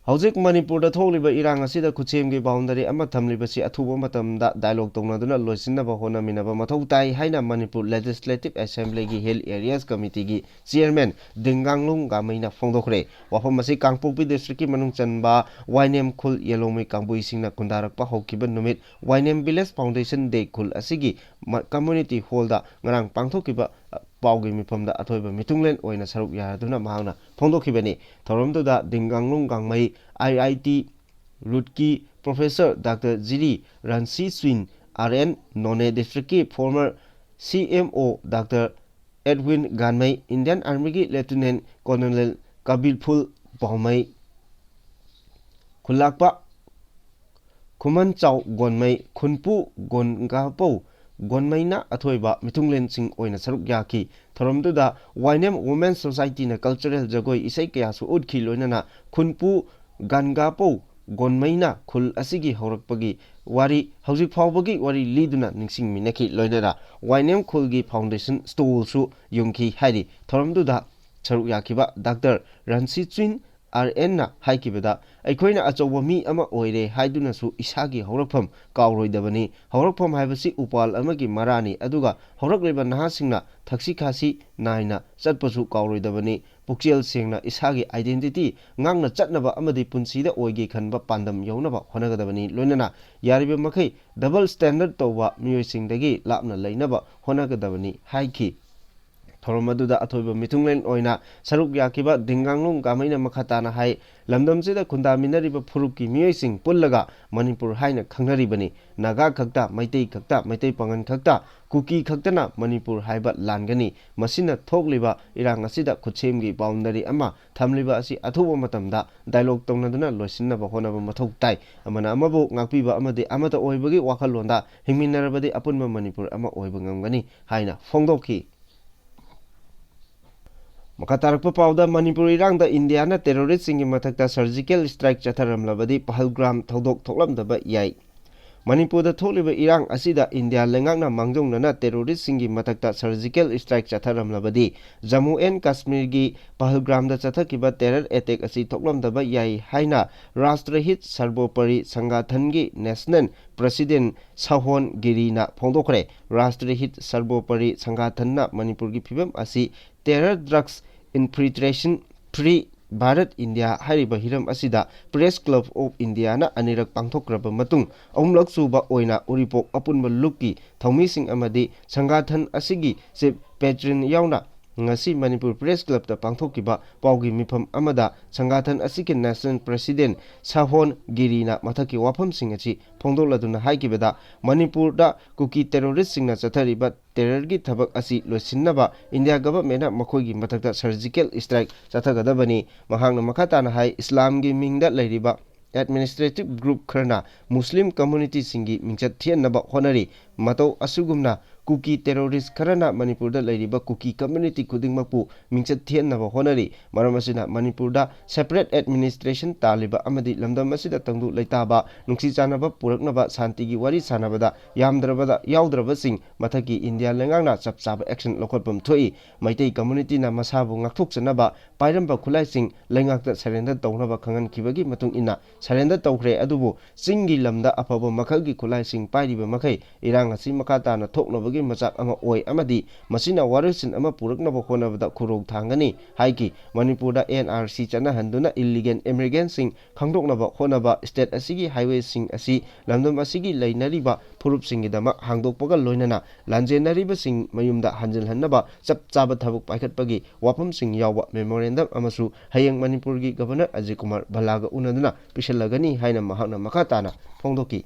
ꯍꯧꯖꯤꯛ ꯃꯅꯤꯄꯨꯔꯗ ꯊꯣꯛꯂꯤꯕ ꯏꯔꯥꯡ ꯑꯁꯤꯗ ꯈꯨꯠꯁꯦꯝꯒꯤ ꯕꯥꯎꯟꯗꯔꯤ ꯑꯃ ꯊꯝꯂꯤꯕꯁꯤ ꯑꯊꯨꯕ ꯃꯇꯝꯗ ꯗꯥꯏꯂꯣꯒ ꯇꯧꯅꯗꯨꯅ ꯂꯣꯏꯁꯤꯟꯅꯕ ꯍꯣꯠꯅꯃꯤꯟꯅꯕ ꯃꯊꯧ ꯇꯥꯏ ꯍꯥꯏꯅ ꯃꯅꯤꯄꯨꯔ ꯂꯦꯖꯤꯁꯂꯦꯇꯤꯚ ꯑꯦꯁꯦꯝꯕ꯭ꯂꯤꯒꯤ ꯍꯤꯜ ꯑꯦꯔꯤꯌꯥꯁ ꯀꯃꯤꯇꯤꯒꯤ ꯆꯤꯌꯔꯃꯦꯟ ꯗꯤꯡꯒꯥꯡꯂꯨꯡ ꯒꯥꯃꯩꯅ ꯐꯣꯡꯗꯣꯛꯈ꯭ꯔꯦ꯫ ꯋꯥꯐꯝ ꯑꯁꯤ ꯀꯥꯡꯄꯣꯛꯄꯤ ꯗꯤꯁꯇ꯭ꯔꯤꯛꯀꯤ ꯃꯅꯨꯡ ꯆꯟꯕ ꯋꯥꯏꯅꯦꯝ ꯈꯨꯜ ꯌꯦꯂꯣꯡꯃꯩ ꯀꯥꯡꯕꯨꯁꯤꯡꯅ ꯈꯨꯟꯗꯥꯔꯛꯄ ꯍꯧꯈꯤꯕ ꯅꯨꯃꯤꯠ ꯋꯥꯏꯅꯦꯝ ꯚꯤꯂꯦꯖ ꯐꯥꯎꯟꯗꯦꯁꯟ ꯗꯦ ꯈꯨꯜ ꯑꯁꯤꯒꯤ ꯃ-, ꯀꯝꯃ꯭ꯌꯨꯅꯤꯇꯤ ꯍꯣꯜꯗ ꯉꯔꯥꯡ ꯄꯥꯡꯊꯣꯛꯈꯤꯕ, ꯑ, ꯄꯥꯎꯒꯤ ꯃꯤꯐꯝꯗ ꯑꯊꯣꯏꯕ ꯃꯤꯊꯨꯡꯂꯦꯟ ꯑꯣꯏꯅ ꯁꯔꯨꯛ ꯌꯥꯗꯨꯅ ꯃꯍꯥꯛꯅ ꯐꯣꯡꯗꯣꯛꯈꯤꯕꯅꯤ꯫ ꯊꯧꯔꯝꯗꯨꯗ Dinganglung Gangmei, I I T ꯔꯨꯠꯀꯤ professor doctor Jiri Ransi Chuin, R N Noney ꯗꯤꯁꯇ꯭ꯔꯤꯛꯀꯤ ꯐꯣꯔꯃꯔ ꯁꯤ M O doctor Edwin ꯒꯥꯟꯃꯩ, Indian ꯑꯥꯔꯃꯤꯒꯤ ꯂꯦꯐꯇꯤꯅꯦꯟ ꯀꯣꯂꯣꯅꯦꯜ ꯀꯕꯤꯔꯐꯨꯜ ꯄꯥꯎꯃꯩ, ꯈꯨꯜꯂꯥꯛꯄ ꯈꯨꯃꯟꯆꯥꯎ ꯒꯣꯟꯃꯩ, ꯈꯨꯟꯄꯨ ꯒꯣꯟꯒꯥꯄꯧ ꯒꯣꯟꯃꯩꯅ ꯑꯊꯣꯏꯕ ꯃꯤꯊꯨꯡꯂꯦꯟꯁꯤꯡ ꯑꯣꯏꯅ ꯁꯔꯨꯛ ꯌꯥꯈꯤ꯫ ꯊꯧꯔꯝꯗꯨꯗ ꯋꯥꯏꯅꯦꯝ ꯋꯨꯃꯦꯟ ꯁꯣꯁꯥꯏꯇꯤꯅ ꯀꯜꯆꯔꯦꯜ ꯖꯒꯣꯏ ꯏꯁꯩ ꯀꯌꯥꯁꯨ ꯎꯠꯈꯤ, ꯂꯣꯏꯅꯅ ꯈꯨꯟꯄꯨ ꯒꯥꯟꯒꯥꯄꯧ ꯒꯣꯟꯃꯩꯅ ꯈꯨꯜ ꯑꯁꯤꯒꯤ ꯍꯧꯔꯛꯄꯒꯤ ꯋꯥꯔꯤ, ꯍꯧꯖꯤꯛ ꯐꯥꯎꯕꯒꯤ ꯋꯥꯔꯤ ꯂꯤꯗꯨꯅ ꯅꯤꯡꯁꯤꯡꯃꯤꯟꯅꯈꯤ꯫ ꯂꯣꯏꯅꯅ ꯋꯥꯏꯅꯦꯝ ꯈꯨꯜꯒꯤ ꯐꯥꯎꯟꯗꯦꯁꯟ ꯁ꯭ꯇꯣꯜꯁꯨ ꯌꯨꯡꯈꯤ ꯍꯥꯏꯔꯤ꯫ ꯊꯧꯔꯝꯗꯨꯗ ꯁꯔꯨꯛ ꯌꯥꯈꯤꯕ ꯗꯥꯛꯇꯔ ꯔꯟꯁꯤ ꯆꯨꯏꯟ ꯑꯥꯔ ꯑꯦꯟꯅ ꯍꯥꯏꯈꯤꯕꯗ, "ꯑꯩꯈꯣꯏꯅ ꯑꯆꯧꯕ ꯃꯤ ꯑꯃ ꯑꯣꯏꯔꯦ ꯍꯥꯏꯗꯨꯅꯁꯨ ꯏꯁꯥꯒꯤ ꯍꯧꯔꯛꯐꯝ ꯀꯥꯎꯔꯣꯏꯗꯕꯅꯤ꯫ ꯍꯧꯔꯛꯐꯝ ꯍꯥꯏꯕꯁꯤ ꯎꯄꯥꯜ ꯑꯃꯒꯤ ꯃꯔꯥꯅꯤ, ꯑꯗꯨꯒ ꯍꯧꯔꯛꯂꯤꯕ ꯅꯍꯥꯁꯤꯡꯅ ꯊꯛꯁꯤ ꯈꯥꯁꯤ ꯅꯥꯏꯅ ꯆꯠꯄꯁꯨ ꯀꯥꯎꯔꯣꯏꯗꯕꯅꯤ꯫ ꯄꯨꯛꯆꯦꯜ ꯁꯦꯡꯅ ꯏꯁꯥꯒꯤ identity ꯉꯥꯛꯅ ꯆꯠꯅꯕ ꯑꯃꯗꯤ ꯄꯨꯟꯁꯤꯗ ꯑꯣꯏꯒꯦ ꯈꯟꯕ ꯄꯥꯟꯗꯝ ꯌꯧꯅꯕ ꯍꯣꯠꯅꯒꯗꯕꯅꯤ꯫ ꯂꯣꯏꯅꯅ ꯌꯥꯔꯤꯕ ꯃꯈꯩ ꯗꯕꯜ ꯁ꯭ꯇꯦꯟꯗꯔꯗ ꯇꯧꯕ ꯃꯤꯑꯣꯏꯁꯤꯡꯗꯒꯤ ꯂꯥꯞꯅ ꯂꯩꯅꯕ ꯍꯣꯠꯅꯒꯗꯕꯅꯤ" ꯍꯥꯏꯈꯤ꯫ ꯊꯧꯔꯝ ꯑꯗꯨꯗ ꯑꯊꯣꯏꯕ ꯃꯤꯊꯨꯡꯂꯦꯟ ꯑꯣꯏꯅ ꯁꯔꯨꯛ ꯌꯥꯈꯤꯕ ꯗꯤꯡꯒꯥꯡꯂꯨꯡ ꯒꯥꯃꯩꯅ ꯃꯈꯥ ꯇꯥꯅ ꯍꯥꯏ, ꯂꯝꯗꯝꯁꯤꯗ ꯈꯨꯟꯗꯥꯃꯤꯟꯅꯔꯤꯕ ꯐꯨꯔꯨꯞꯀꯤ ꯃꯤꯑꯣꯏꯁꯤꯡ ꯄꯨꯜꯂꯒ ꯃꯅꯤꯄꯨꯔ ꯍꯥꯏꯅ ꯈꯪꯅꯔꯤꯕꯅꯤ꯫ ꯅꯥꯒꯥ ꯈꯛꯇ, ꯃꯩꯇꯩ ꯈꯛꯇ, ꯃꯩꯇꯩ ꯄꯥꯉꯟ ꯈꯛꯇ, ꯀꯨꯀꯤ ꯈꯛꯇꯅ ꯃꯅꯤꯄꯨꯔ ꯍꯥꯏꯕ ꯂꯥꯟꯒꯅꯤ꯫ ꯃꯁꯤꯅ ꯊꯣꯛꯂꯤꯕ ꯏꯔꯥꯡ ꯑꯁꯤꯗ ꯈꯨꯠꯁꯦꯝꯒꯤ ꯕꯥꯎꯟꯗꯔꯤ ꯑꯃ ꯊꯝꯂꯤꯕ ꯑꯁꯤ ꯑꯊꯨꯕ ꯃꯇꯝꯗ ꯗꯥꯏꯂꯣꯒ ꯇꯧꯅꯗꯨꯅ ꯂꯣꯏꯁꯤꯟꯅꯕ ꯍꯣꯠꯅꯕ ꯃꯊꯧ ꯇꯥꯏ꯫ ꯑꯃꯅ ꯑꯃꯕꯨ ꯉꯥꯛꯄꯤꯕ ꯑꯃꯗꯤ ꯑꯃꯠꯇ ꯑꯣꯏꯕꯒꯤ ꯋꯥꯈꯜꯂꯣꯟꯗ ꯍꯤꯡꯃꯤꯟꯅꯔꯕꯗꯤ ꯑꯄꯨꯟꯕ ꯃꯅꯤꯄꯨꯔ ꯑꯃ ꯑꯣꯏꯕ ꯉꯝꯒꯅꯤ ꯍꯥꯏꯅ ꯐꯣꯡꯗꯣꯛꯈꯤ꯫ ꯃꯈꯥ ꯇꯥꯔꯛꯄ ꯄꯥꯎꯗ, ꯃꯅꯤꯄꯨꯔ ꯏꯔꯥꯡꯗ ꯏꯟꯗꯤꯌꯥꯅ ꯇꯦꯔꯣꯔꯤꯁꯁꯤꯡꯒꯤ ꯃꯊꯛꯇ ꯁꯔꯖꯤꯀꯦꯜ ꯁ꯭ꯇ꯭ꯔꯥꯏꯛ ꯆꯠꯊꯔꯝꯂꯕꯗꯤ ꯄꯍꯜꯒ꯭ꯔꯥꯝ ꯊꯧꯗꯣꯛ ꯊꯣꯛꯂꯝꯗꯕ ꯌꯥꯏ꯫ ꯃꯅꯤꯄꯨꯔꯗ ꯊꯣꯛꯂꯤꯕ ꯏꯔꯥꯡ ꯑꯁꯤꯗ ꯏꯟꯗꯤꯌꯥ ꯂꯩꯉꯥꯛꯅ ꯃꯥꯡꯖꯧꯅꯅ terrorist ꯁꯤꯡꯒꯤ ꯃꯊꯛꯇ surgical strike ꯆꯠꯊꯔꯝꯂꯕꯗꯤ, ꯖꯝꯃꯨ ꯑꯦꯟ ꯀꯥꯁꯃꯤꯔꯒꯤ ꯄꯍꯜꯒ꯭ꯔꯥꯝꯗ ꯆꯠꯊꯈꯤꯕ terror attack ꯑꯁꯤ ꯊꯣꯛꯂꯝꯗꯕ ꯌꯥꯏ ꯍꯥꯏꯅ ꯔꯥꯁꯇ꯭ꯔꯍꯤꯠ ꯁꯔꯕꯣꯄꯔꯤ ꯁꯪꯒꯥꯊꯟꯒꯤ national president ꯁꯍꯣꯟ ꯒꯤꯔꯤꯅ ꯐꯣꯡꯗꯣꯛꯈ꯭ꯔꯦ꯫ ꯔꯥꯁꯇ꯭ꯔꯍꯤꯠ ꯁꯔꯕꯣꯄꯔꯤ ꯁꯪꯒꯥꯊꯟꯅ ꯃꯅꯤꯄꯨꯔꯒꯤ ꯐꯤꯕꯝ ꯑꯁꯤ terror, drugs, infiltration, free Bharat India ꯍꯥꯏꯔꯤꯕ ꯍꯤꯔꯝ ꯑꯁꯤꯗ Press Club of India ꯅ ꯑꯅꯤꯔꯛ ꯄꯥꯡꯊꯣꯛꯈ꯭ꯔꯕ ꯃꯇꯨꯡ, ꯑꯍꯨꯝꯂꯛ ꯁꯨꯕ ꯑꯣꯏꯅ ꯎꯔꯤꯄꯣꯛ ꯑꯄꯨꯟꯕ ꯂꯨꯞꯀꯤ ꯊꯧꯃꯤꯁꯤꯡ ꯑꯃꯗꯤ ꯁꯪꯒꯥꯊꯟ ꯑꯁꯤꯒꯤ chief patron ꯌꯥꯎꯅ ꯉꯁꯤ ꯃꯅꯤꯄꯨꯔ Press Club ꯇ ꯄꯥꯡꯊꯣꯛꯈꯤꯕ ꯄꯥꯎꯒꯤ ꯃꯤꯐꯝ ꯑꯃꯗ ꯁꯪꯒꯥꯊꯟ ꯑꯁꯤꯒꯤ national president ꯁꯍꯣꯟ ꯒꯤꯔꯤꯅ ꯃꯊꯛꯀꯤ ꯋꯥꯐꯝꯁꯤꯡ ꯑꯁꯤ ꯐꯣꯡꯗꯣꯛꯂꯗꯨꯅ ꯍꯥꯏꯈꯤꯕꯗ, ꯃꯅꯤꯄꯨꯔꯗ ꯀꯨꯀꯤ terrorist ꯁꯤꯡꯅ ꯆꯠꯊꯔꯤꯕ terror ꯒꯤ ꯊꯕꯛ ꯑꯁꯤ ꯂꯣꯏꯁꯤꯟꯅꯕ ꯏꯟꯗꯤꯌꯥ government ꯅ ꯃꯈꯣꯏꯒꯤ ꯃꯊꯛꯇ surgical strike ꯆꯠꯊꯒꯗꯕꯅꯤ꯫ ꯃꯍꯥꯛꯅ ꯃꯈꯥ ꯇꯥꯅ ꯍꯥꯏ, ꯏꯁꯂꯥꯝꯒꯤ ꯃꯤꯡꯗ ꯂꯩꯔꯤꯕ administrative group ꯈꯔꯅ ꯃꯨꯁꯂꯤꯝ community ꯁꯤꯡꯒꯤ ꯃꯤꯡꯆꯠ ꯊꯤꯍꯟꯅꯕ ꯍꯣꯠꯅꯔꯤ꯫ ꯃꯇꯧ ꯑꯁꯤꯒꯨꯝꯅ ꯀꯨꯀꯤ terrorist ꯈꯔꯅ ꯃꯅꯤꯄꯨꯔꯗ ꯂꯩꯔꯤꯕ ꯀꯨꯀꯤ community ꯈꯨꯗꯤꯡꯃꯛꯄꯨ ꯃꯤꯡꯆꯠ ꯊꯤꯍꯟꯅꯕ ꯍꯣꯠꯅꯔꯤ꯫ ꯃꯔꯝ ꯑꯁꯤꯅ ꯃꯅꯤꯄꯨꯔꯗ separate administration ꯇꯥꯜꯂꯤꯕ ꯑꯃꯗꯤ ꯂꯝꯗꯝ ꯑꯁꯤꯗ ꯇꯪꯗꯨ ꯂꯩꯇꯥꯕ, ꯅꯨꯡꯁꯤ ꯆꯥꯟꯅꯕ ꯄꯨꯔꯛꯅꯕ ꯁꯥꯟꯇꯤꯒꯤ ꯋꯥꯔꯤ ꯁꯥꯟꯅꯕꯗ ꯌꯥꯝꯗ꯭ꯔꯕꯗ ꯌꯥꯎꯗ꯭ꯔꯕꯁꯤꯡ ꯃꯊꯛꯀꯤ ꯏꯟꯗꯤꯌꯥ ꯂꯩꯉꯥꯛꯅ ꯆꯞ ꯆꯥꯕ action ꯂꯧꯈꯠꯐꯝ ꯊꯣꯛꯏ꯫ ꯃꯩꯇꯩ community ꯅ ꯃꯁꯥꯕꯨ ꯉꯥꯛꯊꯣꯛꯆꯅꯕ ꯄꯥꯏꯔꯝꯕ ꯈꯨꯠꯂꯥꯏꯁꯤꯡ ꯂꯩꯉꯥꯛꯇ surrender ꯇꯧꯅꯕ ꯈꯪꯍꯟꯈꯤꯕꯒꯤ ꯃꯇꯨꯡ ꯏꯟꯅ surrender ꯇꯧꯈ꯭ꯔꯦ, ꯑꯗꯨꯕꯨ ꯆꯤꯡꯒꯤ ꯂꯝꯗ ꯑꯐꯕ ꯃꯈꯜꯒꯤ ꯈꯨꯠꯂꯥꯏꯁꯤꯡ ꯄꯥꯏꯔꯤꯕ ꯃꯈꯩ ꯏꯔꯥꯡ ꯑꯁꯤ ꯃꯈꯥ ꯇꯥꯅ ꯊꯣꯛꯅꯕꯒꯤ ꯃꯆꯥꯛ ꯑꯃ ꯑꯣꯏ ꯑꯃꯗꯤ ꯃꯁꯤꯅ ꯋꯥꯔꯣꯏꯁꯤꯟ ꯑꯃ ꯄꯨꯔꯛꯅꯕ ꯍꯣꯠꯅꯕꯗ ꯈꯨꯔꯧ ꯊꯥꯡꯒꯅꯤ ꯍꯥꯏꯈꯤ꯫ ꯃꯅꯤꯄꯨꯔꯗ N R C ꯆꯠꯅꯍꯟꯗꯨꯅ illegal immigrant ꯁꯤꯡ ꯈꯪꯗꯣꯛꯅꯕ ꯍꯣꯠꯅꯕ, state ꯑꯁꯤꯒꯤ highway ꯁꯤꯡ ꯑꯁꯤ ꯂꯝꯗꯝ ꯑꯁꯤꯒꯤ ꯂꯩꯅꯔꯤꯕ ꯐꯨꯔꯨꯞꯁꯤꯡꯒꯤꯗꯃꯛ ꯍꯥꯡꯗꯣꯛꯄꯒ ꯂꯣꯏꯅꯅ ꯂꯥꯟꯖꯦꯟꯅꯔꯤꯕꯁꯤꯡ ꯃꯌꯨꯝꯗ ꯍꯟꯖꯤꯜꯍꯟꯅꯕ ꯆꯞ ꯆꯥꯕ ꯊꯕꯛ ꯄꯥꯏꯈꯠꯄꯒꯤ ꯋꯥꯐꯝꯁꯤꯡ ꯌꯥꯎꯕ memorandum ꯑꯃꯁꯨ ꯍꯌꯦꯡ ꯃꯅꯤꯄꯨꯔꯒꯤ Governor ꯑꯖꯤꯠ ꯀꯨꯃꯥꯔ ꯚꯜꯂꯥꯒ ꯎꯅꯗꯨꯅ ꯄꯤꯁꯤꯜꯂꯒꯅꯤ ꯍꯥꯏꯅ ꯃꯍꯥꯛꯅ ꯃꯈꯥ ꯇꯥꯅ ꯐꯣꯡꯗꯣꯛꯈꯤ꯫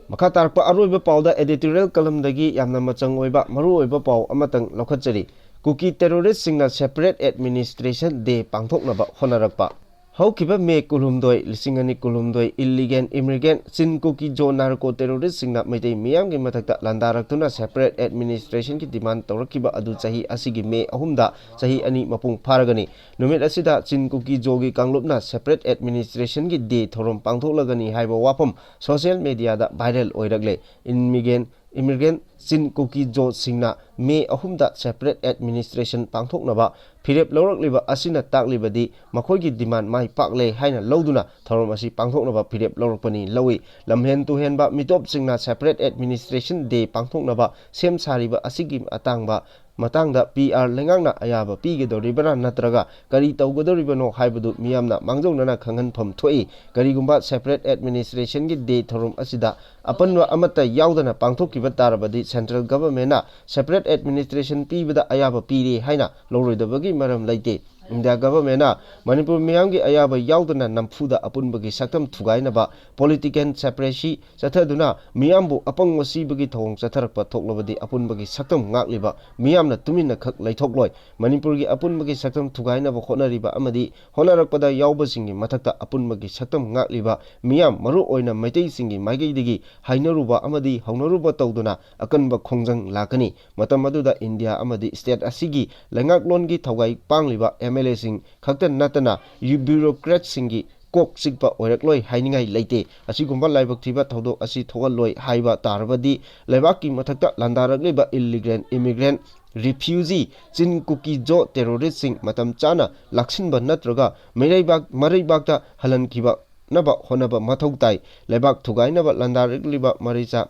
ꯃꯈꯥ ꯇꯥꯔꯛꯄ ꯑꯔꯣꯏꯕ ꯄꯥꯎꯗ editorial column ꯗꯒꯤ ꯌꯥꯝꯅ ꯃꯆꯪ ꯑꯣꯏꯕ ꯃꯔꯨꯑꯣꯏꯕ ꯄꯥꯎ ꯑꯃꯇꯪ ꯂꯧꯈꯠꯆꯔꯤ꯫ ꯀꯨꯀꯤ terrorist ꯁꯤꯡꯅ separate administration day ꯄꯥꯡꯊꯣꯛꯅꯕ ꯍꯣꯠꯅꯔꯛꯄ꯫ ꯍꯧꯈꯤꯕ ꯃꯦ ꯀꯨꯟꯍꯨꯝꯗꯣꯏ, ꯂꯤꯁꯤꯡ ꯑꯅꯤ ꯀꯨꯟꯍꯨꯝꯗꯣꯏ, illegal immigrant ꯆꯤꯟ ꯀꯨꯀꯤ ꯖꯣ narco terrorist ꯁꯤꯡꯅ ꯃꯩꯇꯩ ꯃꯤꯌꯥꯝꯒꯤ ꯃꯊꯛꯇ ꯂꯥꯟꯗꯥꯔꯛꯇꯨꯅ separate administration ꯒꯤ demand ꯇꯧꯔꯛꯈꯤꯕ ꯑꯗꯨ ꯆꯍꯤ ꯑꯁꯤꯒꯤ ꯃꯦ ꯑꯍꯨꯝꯗ ꯆꯍꯤ ꯑꯅꯤ ꯃꯄꯨꯡ ꯐꯥꯔꯒꯅꯤ꯫ ꯅꯨꯃꯤꯠ ꯑꯁꯤꯗ ꯆꯤꯟ ꯀꯨꯀꯤ ꯖꯣꯒꯤ ꯀꯥꯡꯂꯨꯞꯅ separate administration ꯒꯤ day ꯊꯧꯔꯝ ꯄꯥꯡꯊꯣꯛꯂꯒꯅꯤ ꯍꯥꯏꯕ ꯋꯥꯐꯝ social media ꯗ viral ꯑꯣꯏꯔꯛꯂꯦ꯫ Immigrant immigrant ꯆꯤꯟ ꯀꯨꯀꯤ ꯖꯣꯁꯤꯡꯅ ꯃꯦ ꯑꯍꯨꯝꯗ separate administration ꯄꯥꯡꯊꯣꯛꯅꯕ ꯐꯤꯔꯦꯞ ꯂꯧꯔꯛꯂꯤꯕ ꯑꯁꯤꯅ ꯇꯥꯛꯂꯤꯕꯗꯤ ꯃꯈꯣꯏꯒꯤ demand ꯃꯥꯏ ꯄꯥꯛꯂꯦ ꯍꯥꯏꯅ ꯂꯧꯗꯨꯅ ꯊꯧꯔꯝ ꯑꯁꯤ ꯄꯥꯡꯊꯣꯛꯅꯕ ꯐꯤꯔꯦꯞ ꯂꯧꯔꯛꯄꯅꯤ ꯂꯧꯏ꯫ ꯂꯝꯍꯦꯟ ꯇꯨꯍꯦꯟꯕ ꯃꯤꯇꯣꯞꯁꯤꯡꯅ separate administration day ꯄꯥꯡꯊꯣꯛꯅꯕ ꯁꯦꯝ ꯁꯥꯔꯤꯕ ꯑꯁꯤꯒꯤ ꯑꯇꯥꯡꯕ ꯃꯇꯥꯡꯗ ꯄꯤ ꯑꯥꯔ ꯂꯩꯉꯥꯛꯅ ꯑꯌꯥꯕ ꯄꯤꯒꯗꯧꯔꯤꯕ꯭ꯔꯥ ꯅꯠꯇ꯭ꯔꯒ ꯀꯔꯤ ꯇꯧꯒꯗꯧꯔꯤꯕꯅꯣ ꯍꯥꯏꯕꯗꯨ ꯃꯤꯌꯥꯝꯅ ꯃꯥꯡꯖꯧꯅꯅ ꯈꯪꯍꯟꯐꯝ ꯊꯣꯛꯏ꯫ ꯀꯔꯤꯒꯨꯝꯕ separate administration ꯒꯤ day ꯊꯧꯔꯝ ꯑꯁꯤꯗ ꯑꯄꯟꯕ ꯑꯃꯠꯇ ꯌꯥꯎꯗꯅ ꯄꯥꯡꯊꯣꯛꯈꯤꯕ ꯇꯥꯔꯕꯗꯤ central government ꯅ separate administration ꯄꯤꯕꯗ ꯑꯌꯥꯕ ꯄꯤꯔꯦ ꯍꯥꯏꯅ ꯂꯧꯔꯣꯏꯗꯕꯒꯤ ꯃꯔꯝ ꯂꯩꯇꯦ꯫ India government ꯅ ꯃꯅꯤꯄꯨꯔ ꯃꯤꯌꯥꯝꯒꯤ ꯑꯌꯥꯕ ꯌꯥꯎꯗꯅ ꯅꯝꯐꯨꯗ ꯑꯄꯨꯟꯕꯒꯤ ꯁꯛꯇꯝ ꯊꯨꯒꯥꯏꯅꯕ political supremacy ꯆꯠꯊꯗꯨꯅ ꯃꯤꯌꯥꯝꯕꯨ ꯑꯄꯪꯕ ꯁꯤꯕꯒꯤ ꯊꯧꯑꯣꯡ ꯆꯠꯊꯔꯛꯄ ꯊꯣꯛꯂꯕꯗꯤ ꯑꯄꯨꯟꯕꯒꯤ ꯁꯛꯇꯝ ꯉꯥꯛꯂꯤꯕ ꯃꯤꯌꯥꯝꯅ ꯇꯨꯃꯤꯟꯅ ꯈꯛ ꯂꯩꯊꯣꯛꯂꯣꯏ꯫ ꯃꯅꯤꯄꯨꯔꯒꯤ ꯑꯄꯨꯟꯕꯒꯤ ꯁꯛꯇꯝ ꯊꯨꯒꯥꯏꯅꯕ ꯍꯣꯠꯅꯔꯤꯕ ꯑꯃꯗꯤ ꯍꯣꯠꯅꯔꯛꯄꯗ ꯌꯥꯎꯕꯁꯤꯡꯒꯤ ꯃꯊꯛꯇ ꯑꯄꯨꯟꯕꯒꯤ ꯁꯛꯇꯝ ꯉꯥꯛꯂꯤꯕ ꯃꯤꯌꯥꯝ, ꯃꯔꯨ ꯑꯣꯏꯅ ꯃꯩꯇꯩꯁꯤꯡꯒꯤ ꯃꯥꯏꯀꯩꯗꯒꯤ ꯍꯥꯏꯅꯔꯨꯕ ꯑꯃꯗꯤ ꯍꯧꯅꯔꯨꯕ ꯇꯧꯗꯨꯅ ꯑꯀꯟꯕ ꯈꯣꯡꯖꯪ ꯂꯥꯛꯀꯅꯤ꯫ ꯃꯇꯝ ꯑꯗꯨꯗ ꯏꯟꯗꯤꯌꯥ ꯑꯃꯗꯤ state ꯑꯁꯤꯒꯤ ꯂꯩꯉꯥꯛꯂꯣꯟꯒꯤ ꯊꯧꯒꯥꯏ ꯄꯥꯡꯂꯤꯕ ꯑꯦꯝ ꯑꯦꯜ ꯑꯦꯁꯤꯡ ꯈꯛꯇ ꯅꯠꯇꯅ bureaucrat ꯁꯤꯡꯒꯤ ꯀꯣꯛ ꯆꯤꯛꯄ ꯑꯣꯏꯔꯛꯂꯣꯏ ꯍꯥꯏꯅꯤꯡꯉꯥꯏ ꯂꯩꯇꯦ꯫ ꯑꯁꯤꯒꯨꯝꯕ ꯂꯥꯏꯕꯛ ꯊꯤꯕ ꯊꯧꯗꯣꯛ ꯑꯁꯤ ꯊꯣꯛꯍꯜꯂꯣꯏ ꯍꯥꯏꯕ ꯇꯥꯔꯕꯗꯤ ꯂꯩꯕꯥꯛꯀꯤ ꯃꯊꯛꯇ ꯂꯥꯟꯗꯥꯔꯛꯂꯤꯕ illegal immigrant, refugee, ꯆꯤꯟ ꯀꯨꯀꯤ ꯖꯣ terrorist ꯁꯤꯡ ꯃꯇꯝ ꯆꯥꯅ ꯂꯥꯛꯁꯤꯟꯕ ꯅꯠꯇ꯭ꯔꯒ ꯃꯩꯔꯩꯕꯥꯛ-, ꯃꯔꯩꯕꯥꯛꯇ ꯍꯜꯍꯟꯈꯤꯕꯅꯕ ꯍꯣꯠꯅꯕ ꯃꯊꯧ ꯇꯥꯏ꯫ ꯂꯩꯕꯥꯛ ꯊꯨꯒꯥꯏꯅꯕ ꯂꯥꯟꯗꯥꯔꯛꯂꯤꯕ ꯃꯔꯩꯆꯥ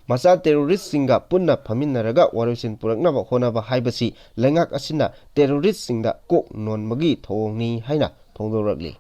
ꯃꯆꯥ terrorist ꯁꯤꯡꯒ ꯄꯨꯟꯅ ꯐꯝꯃꯤꯟꯅꯔꯒ ꯋꯥꯔꯣꯏꯁꯤꯟ ꯄꯨꯔꯛꯅꯕ ꯍꯣꯠꯅꯕ ꯍꯥꯏꯕꯁꯤ ꯂꯩꯉꯥꯛ ꯑꯁꯤꯅ terrorist ꯁꯤꯡꯗ ꯀꯣꯛ ꯅꯣꯟꯕꯒꯤ ꯊꯧꯑꯣꯡꯅꯤ ꯍꯥꯏꯅ ꯐꯣꯡꯗꯣꯔꯛꯂꯤ꯫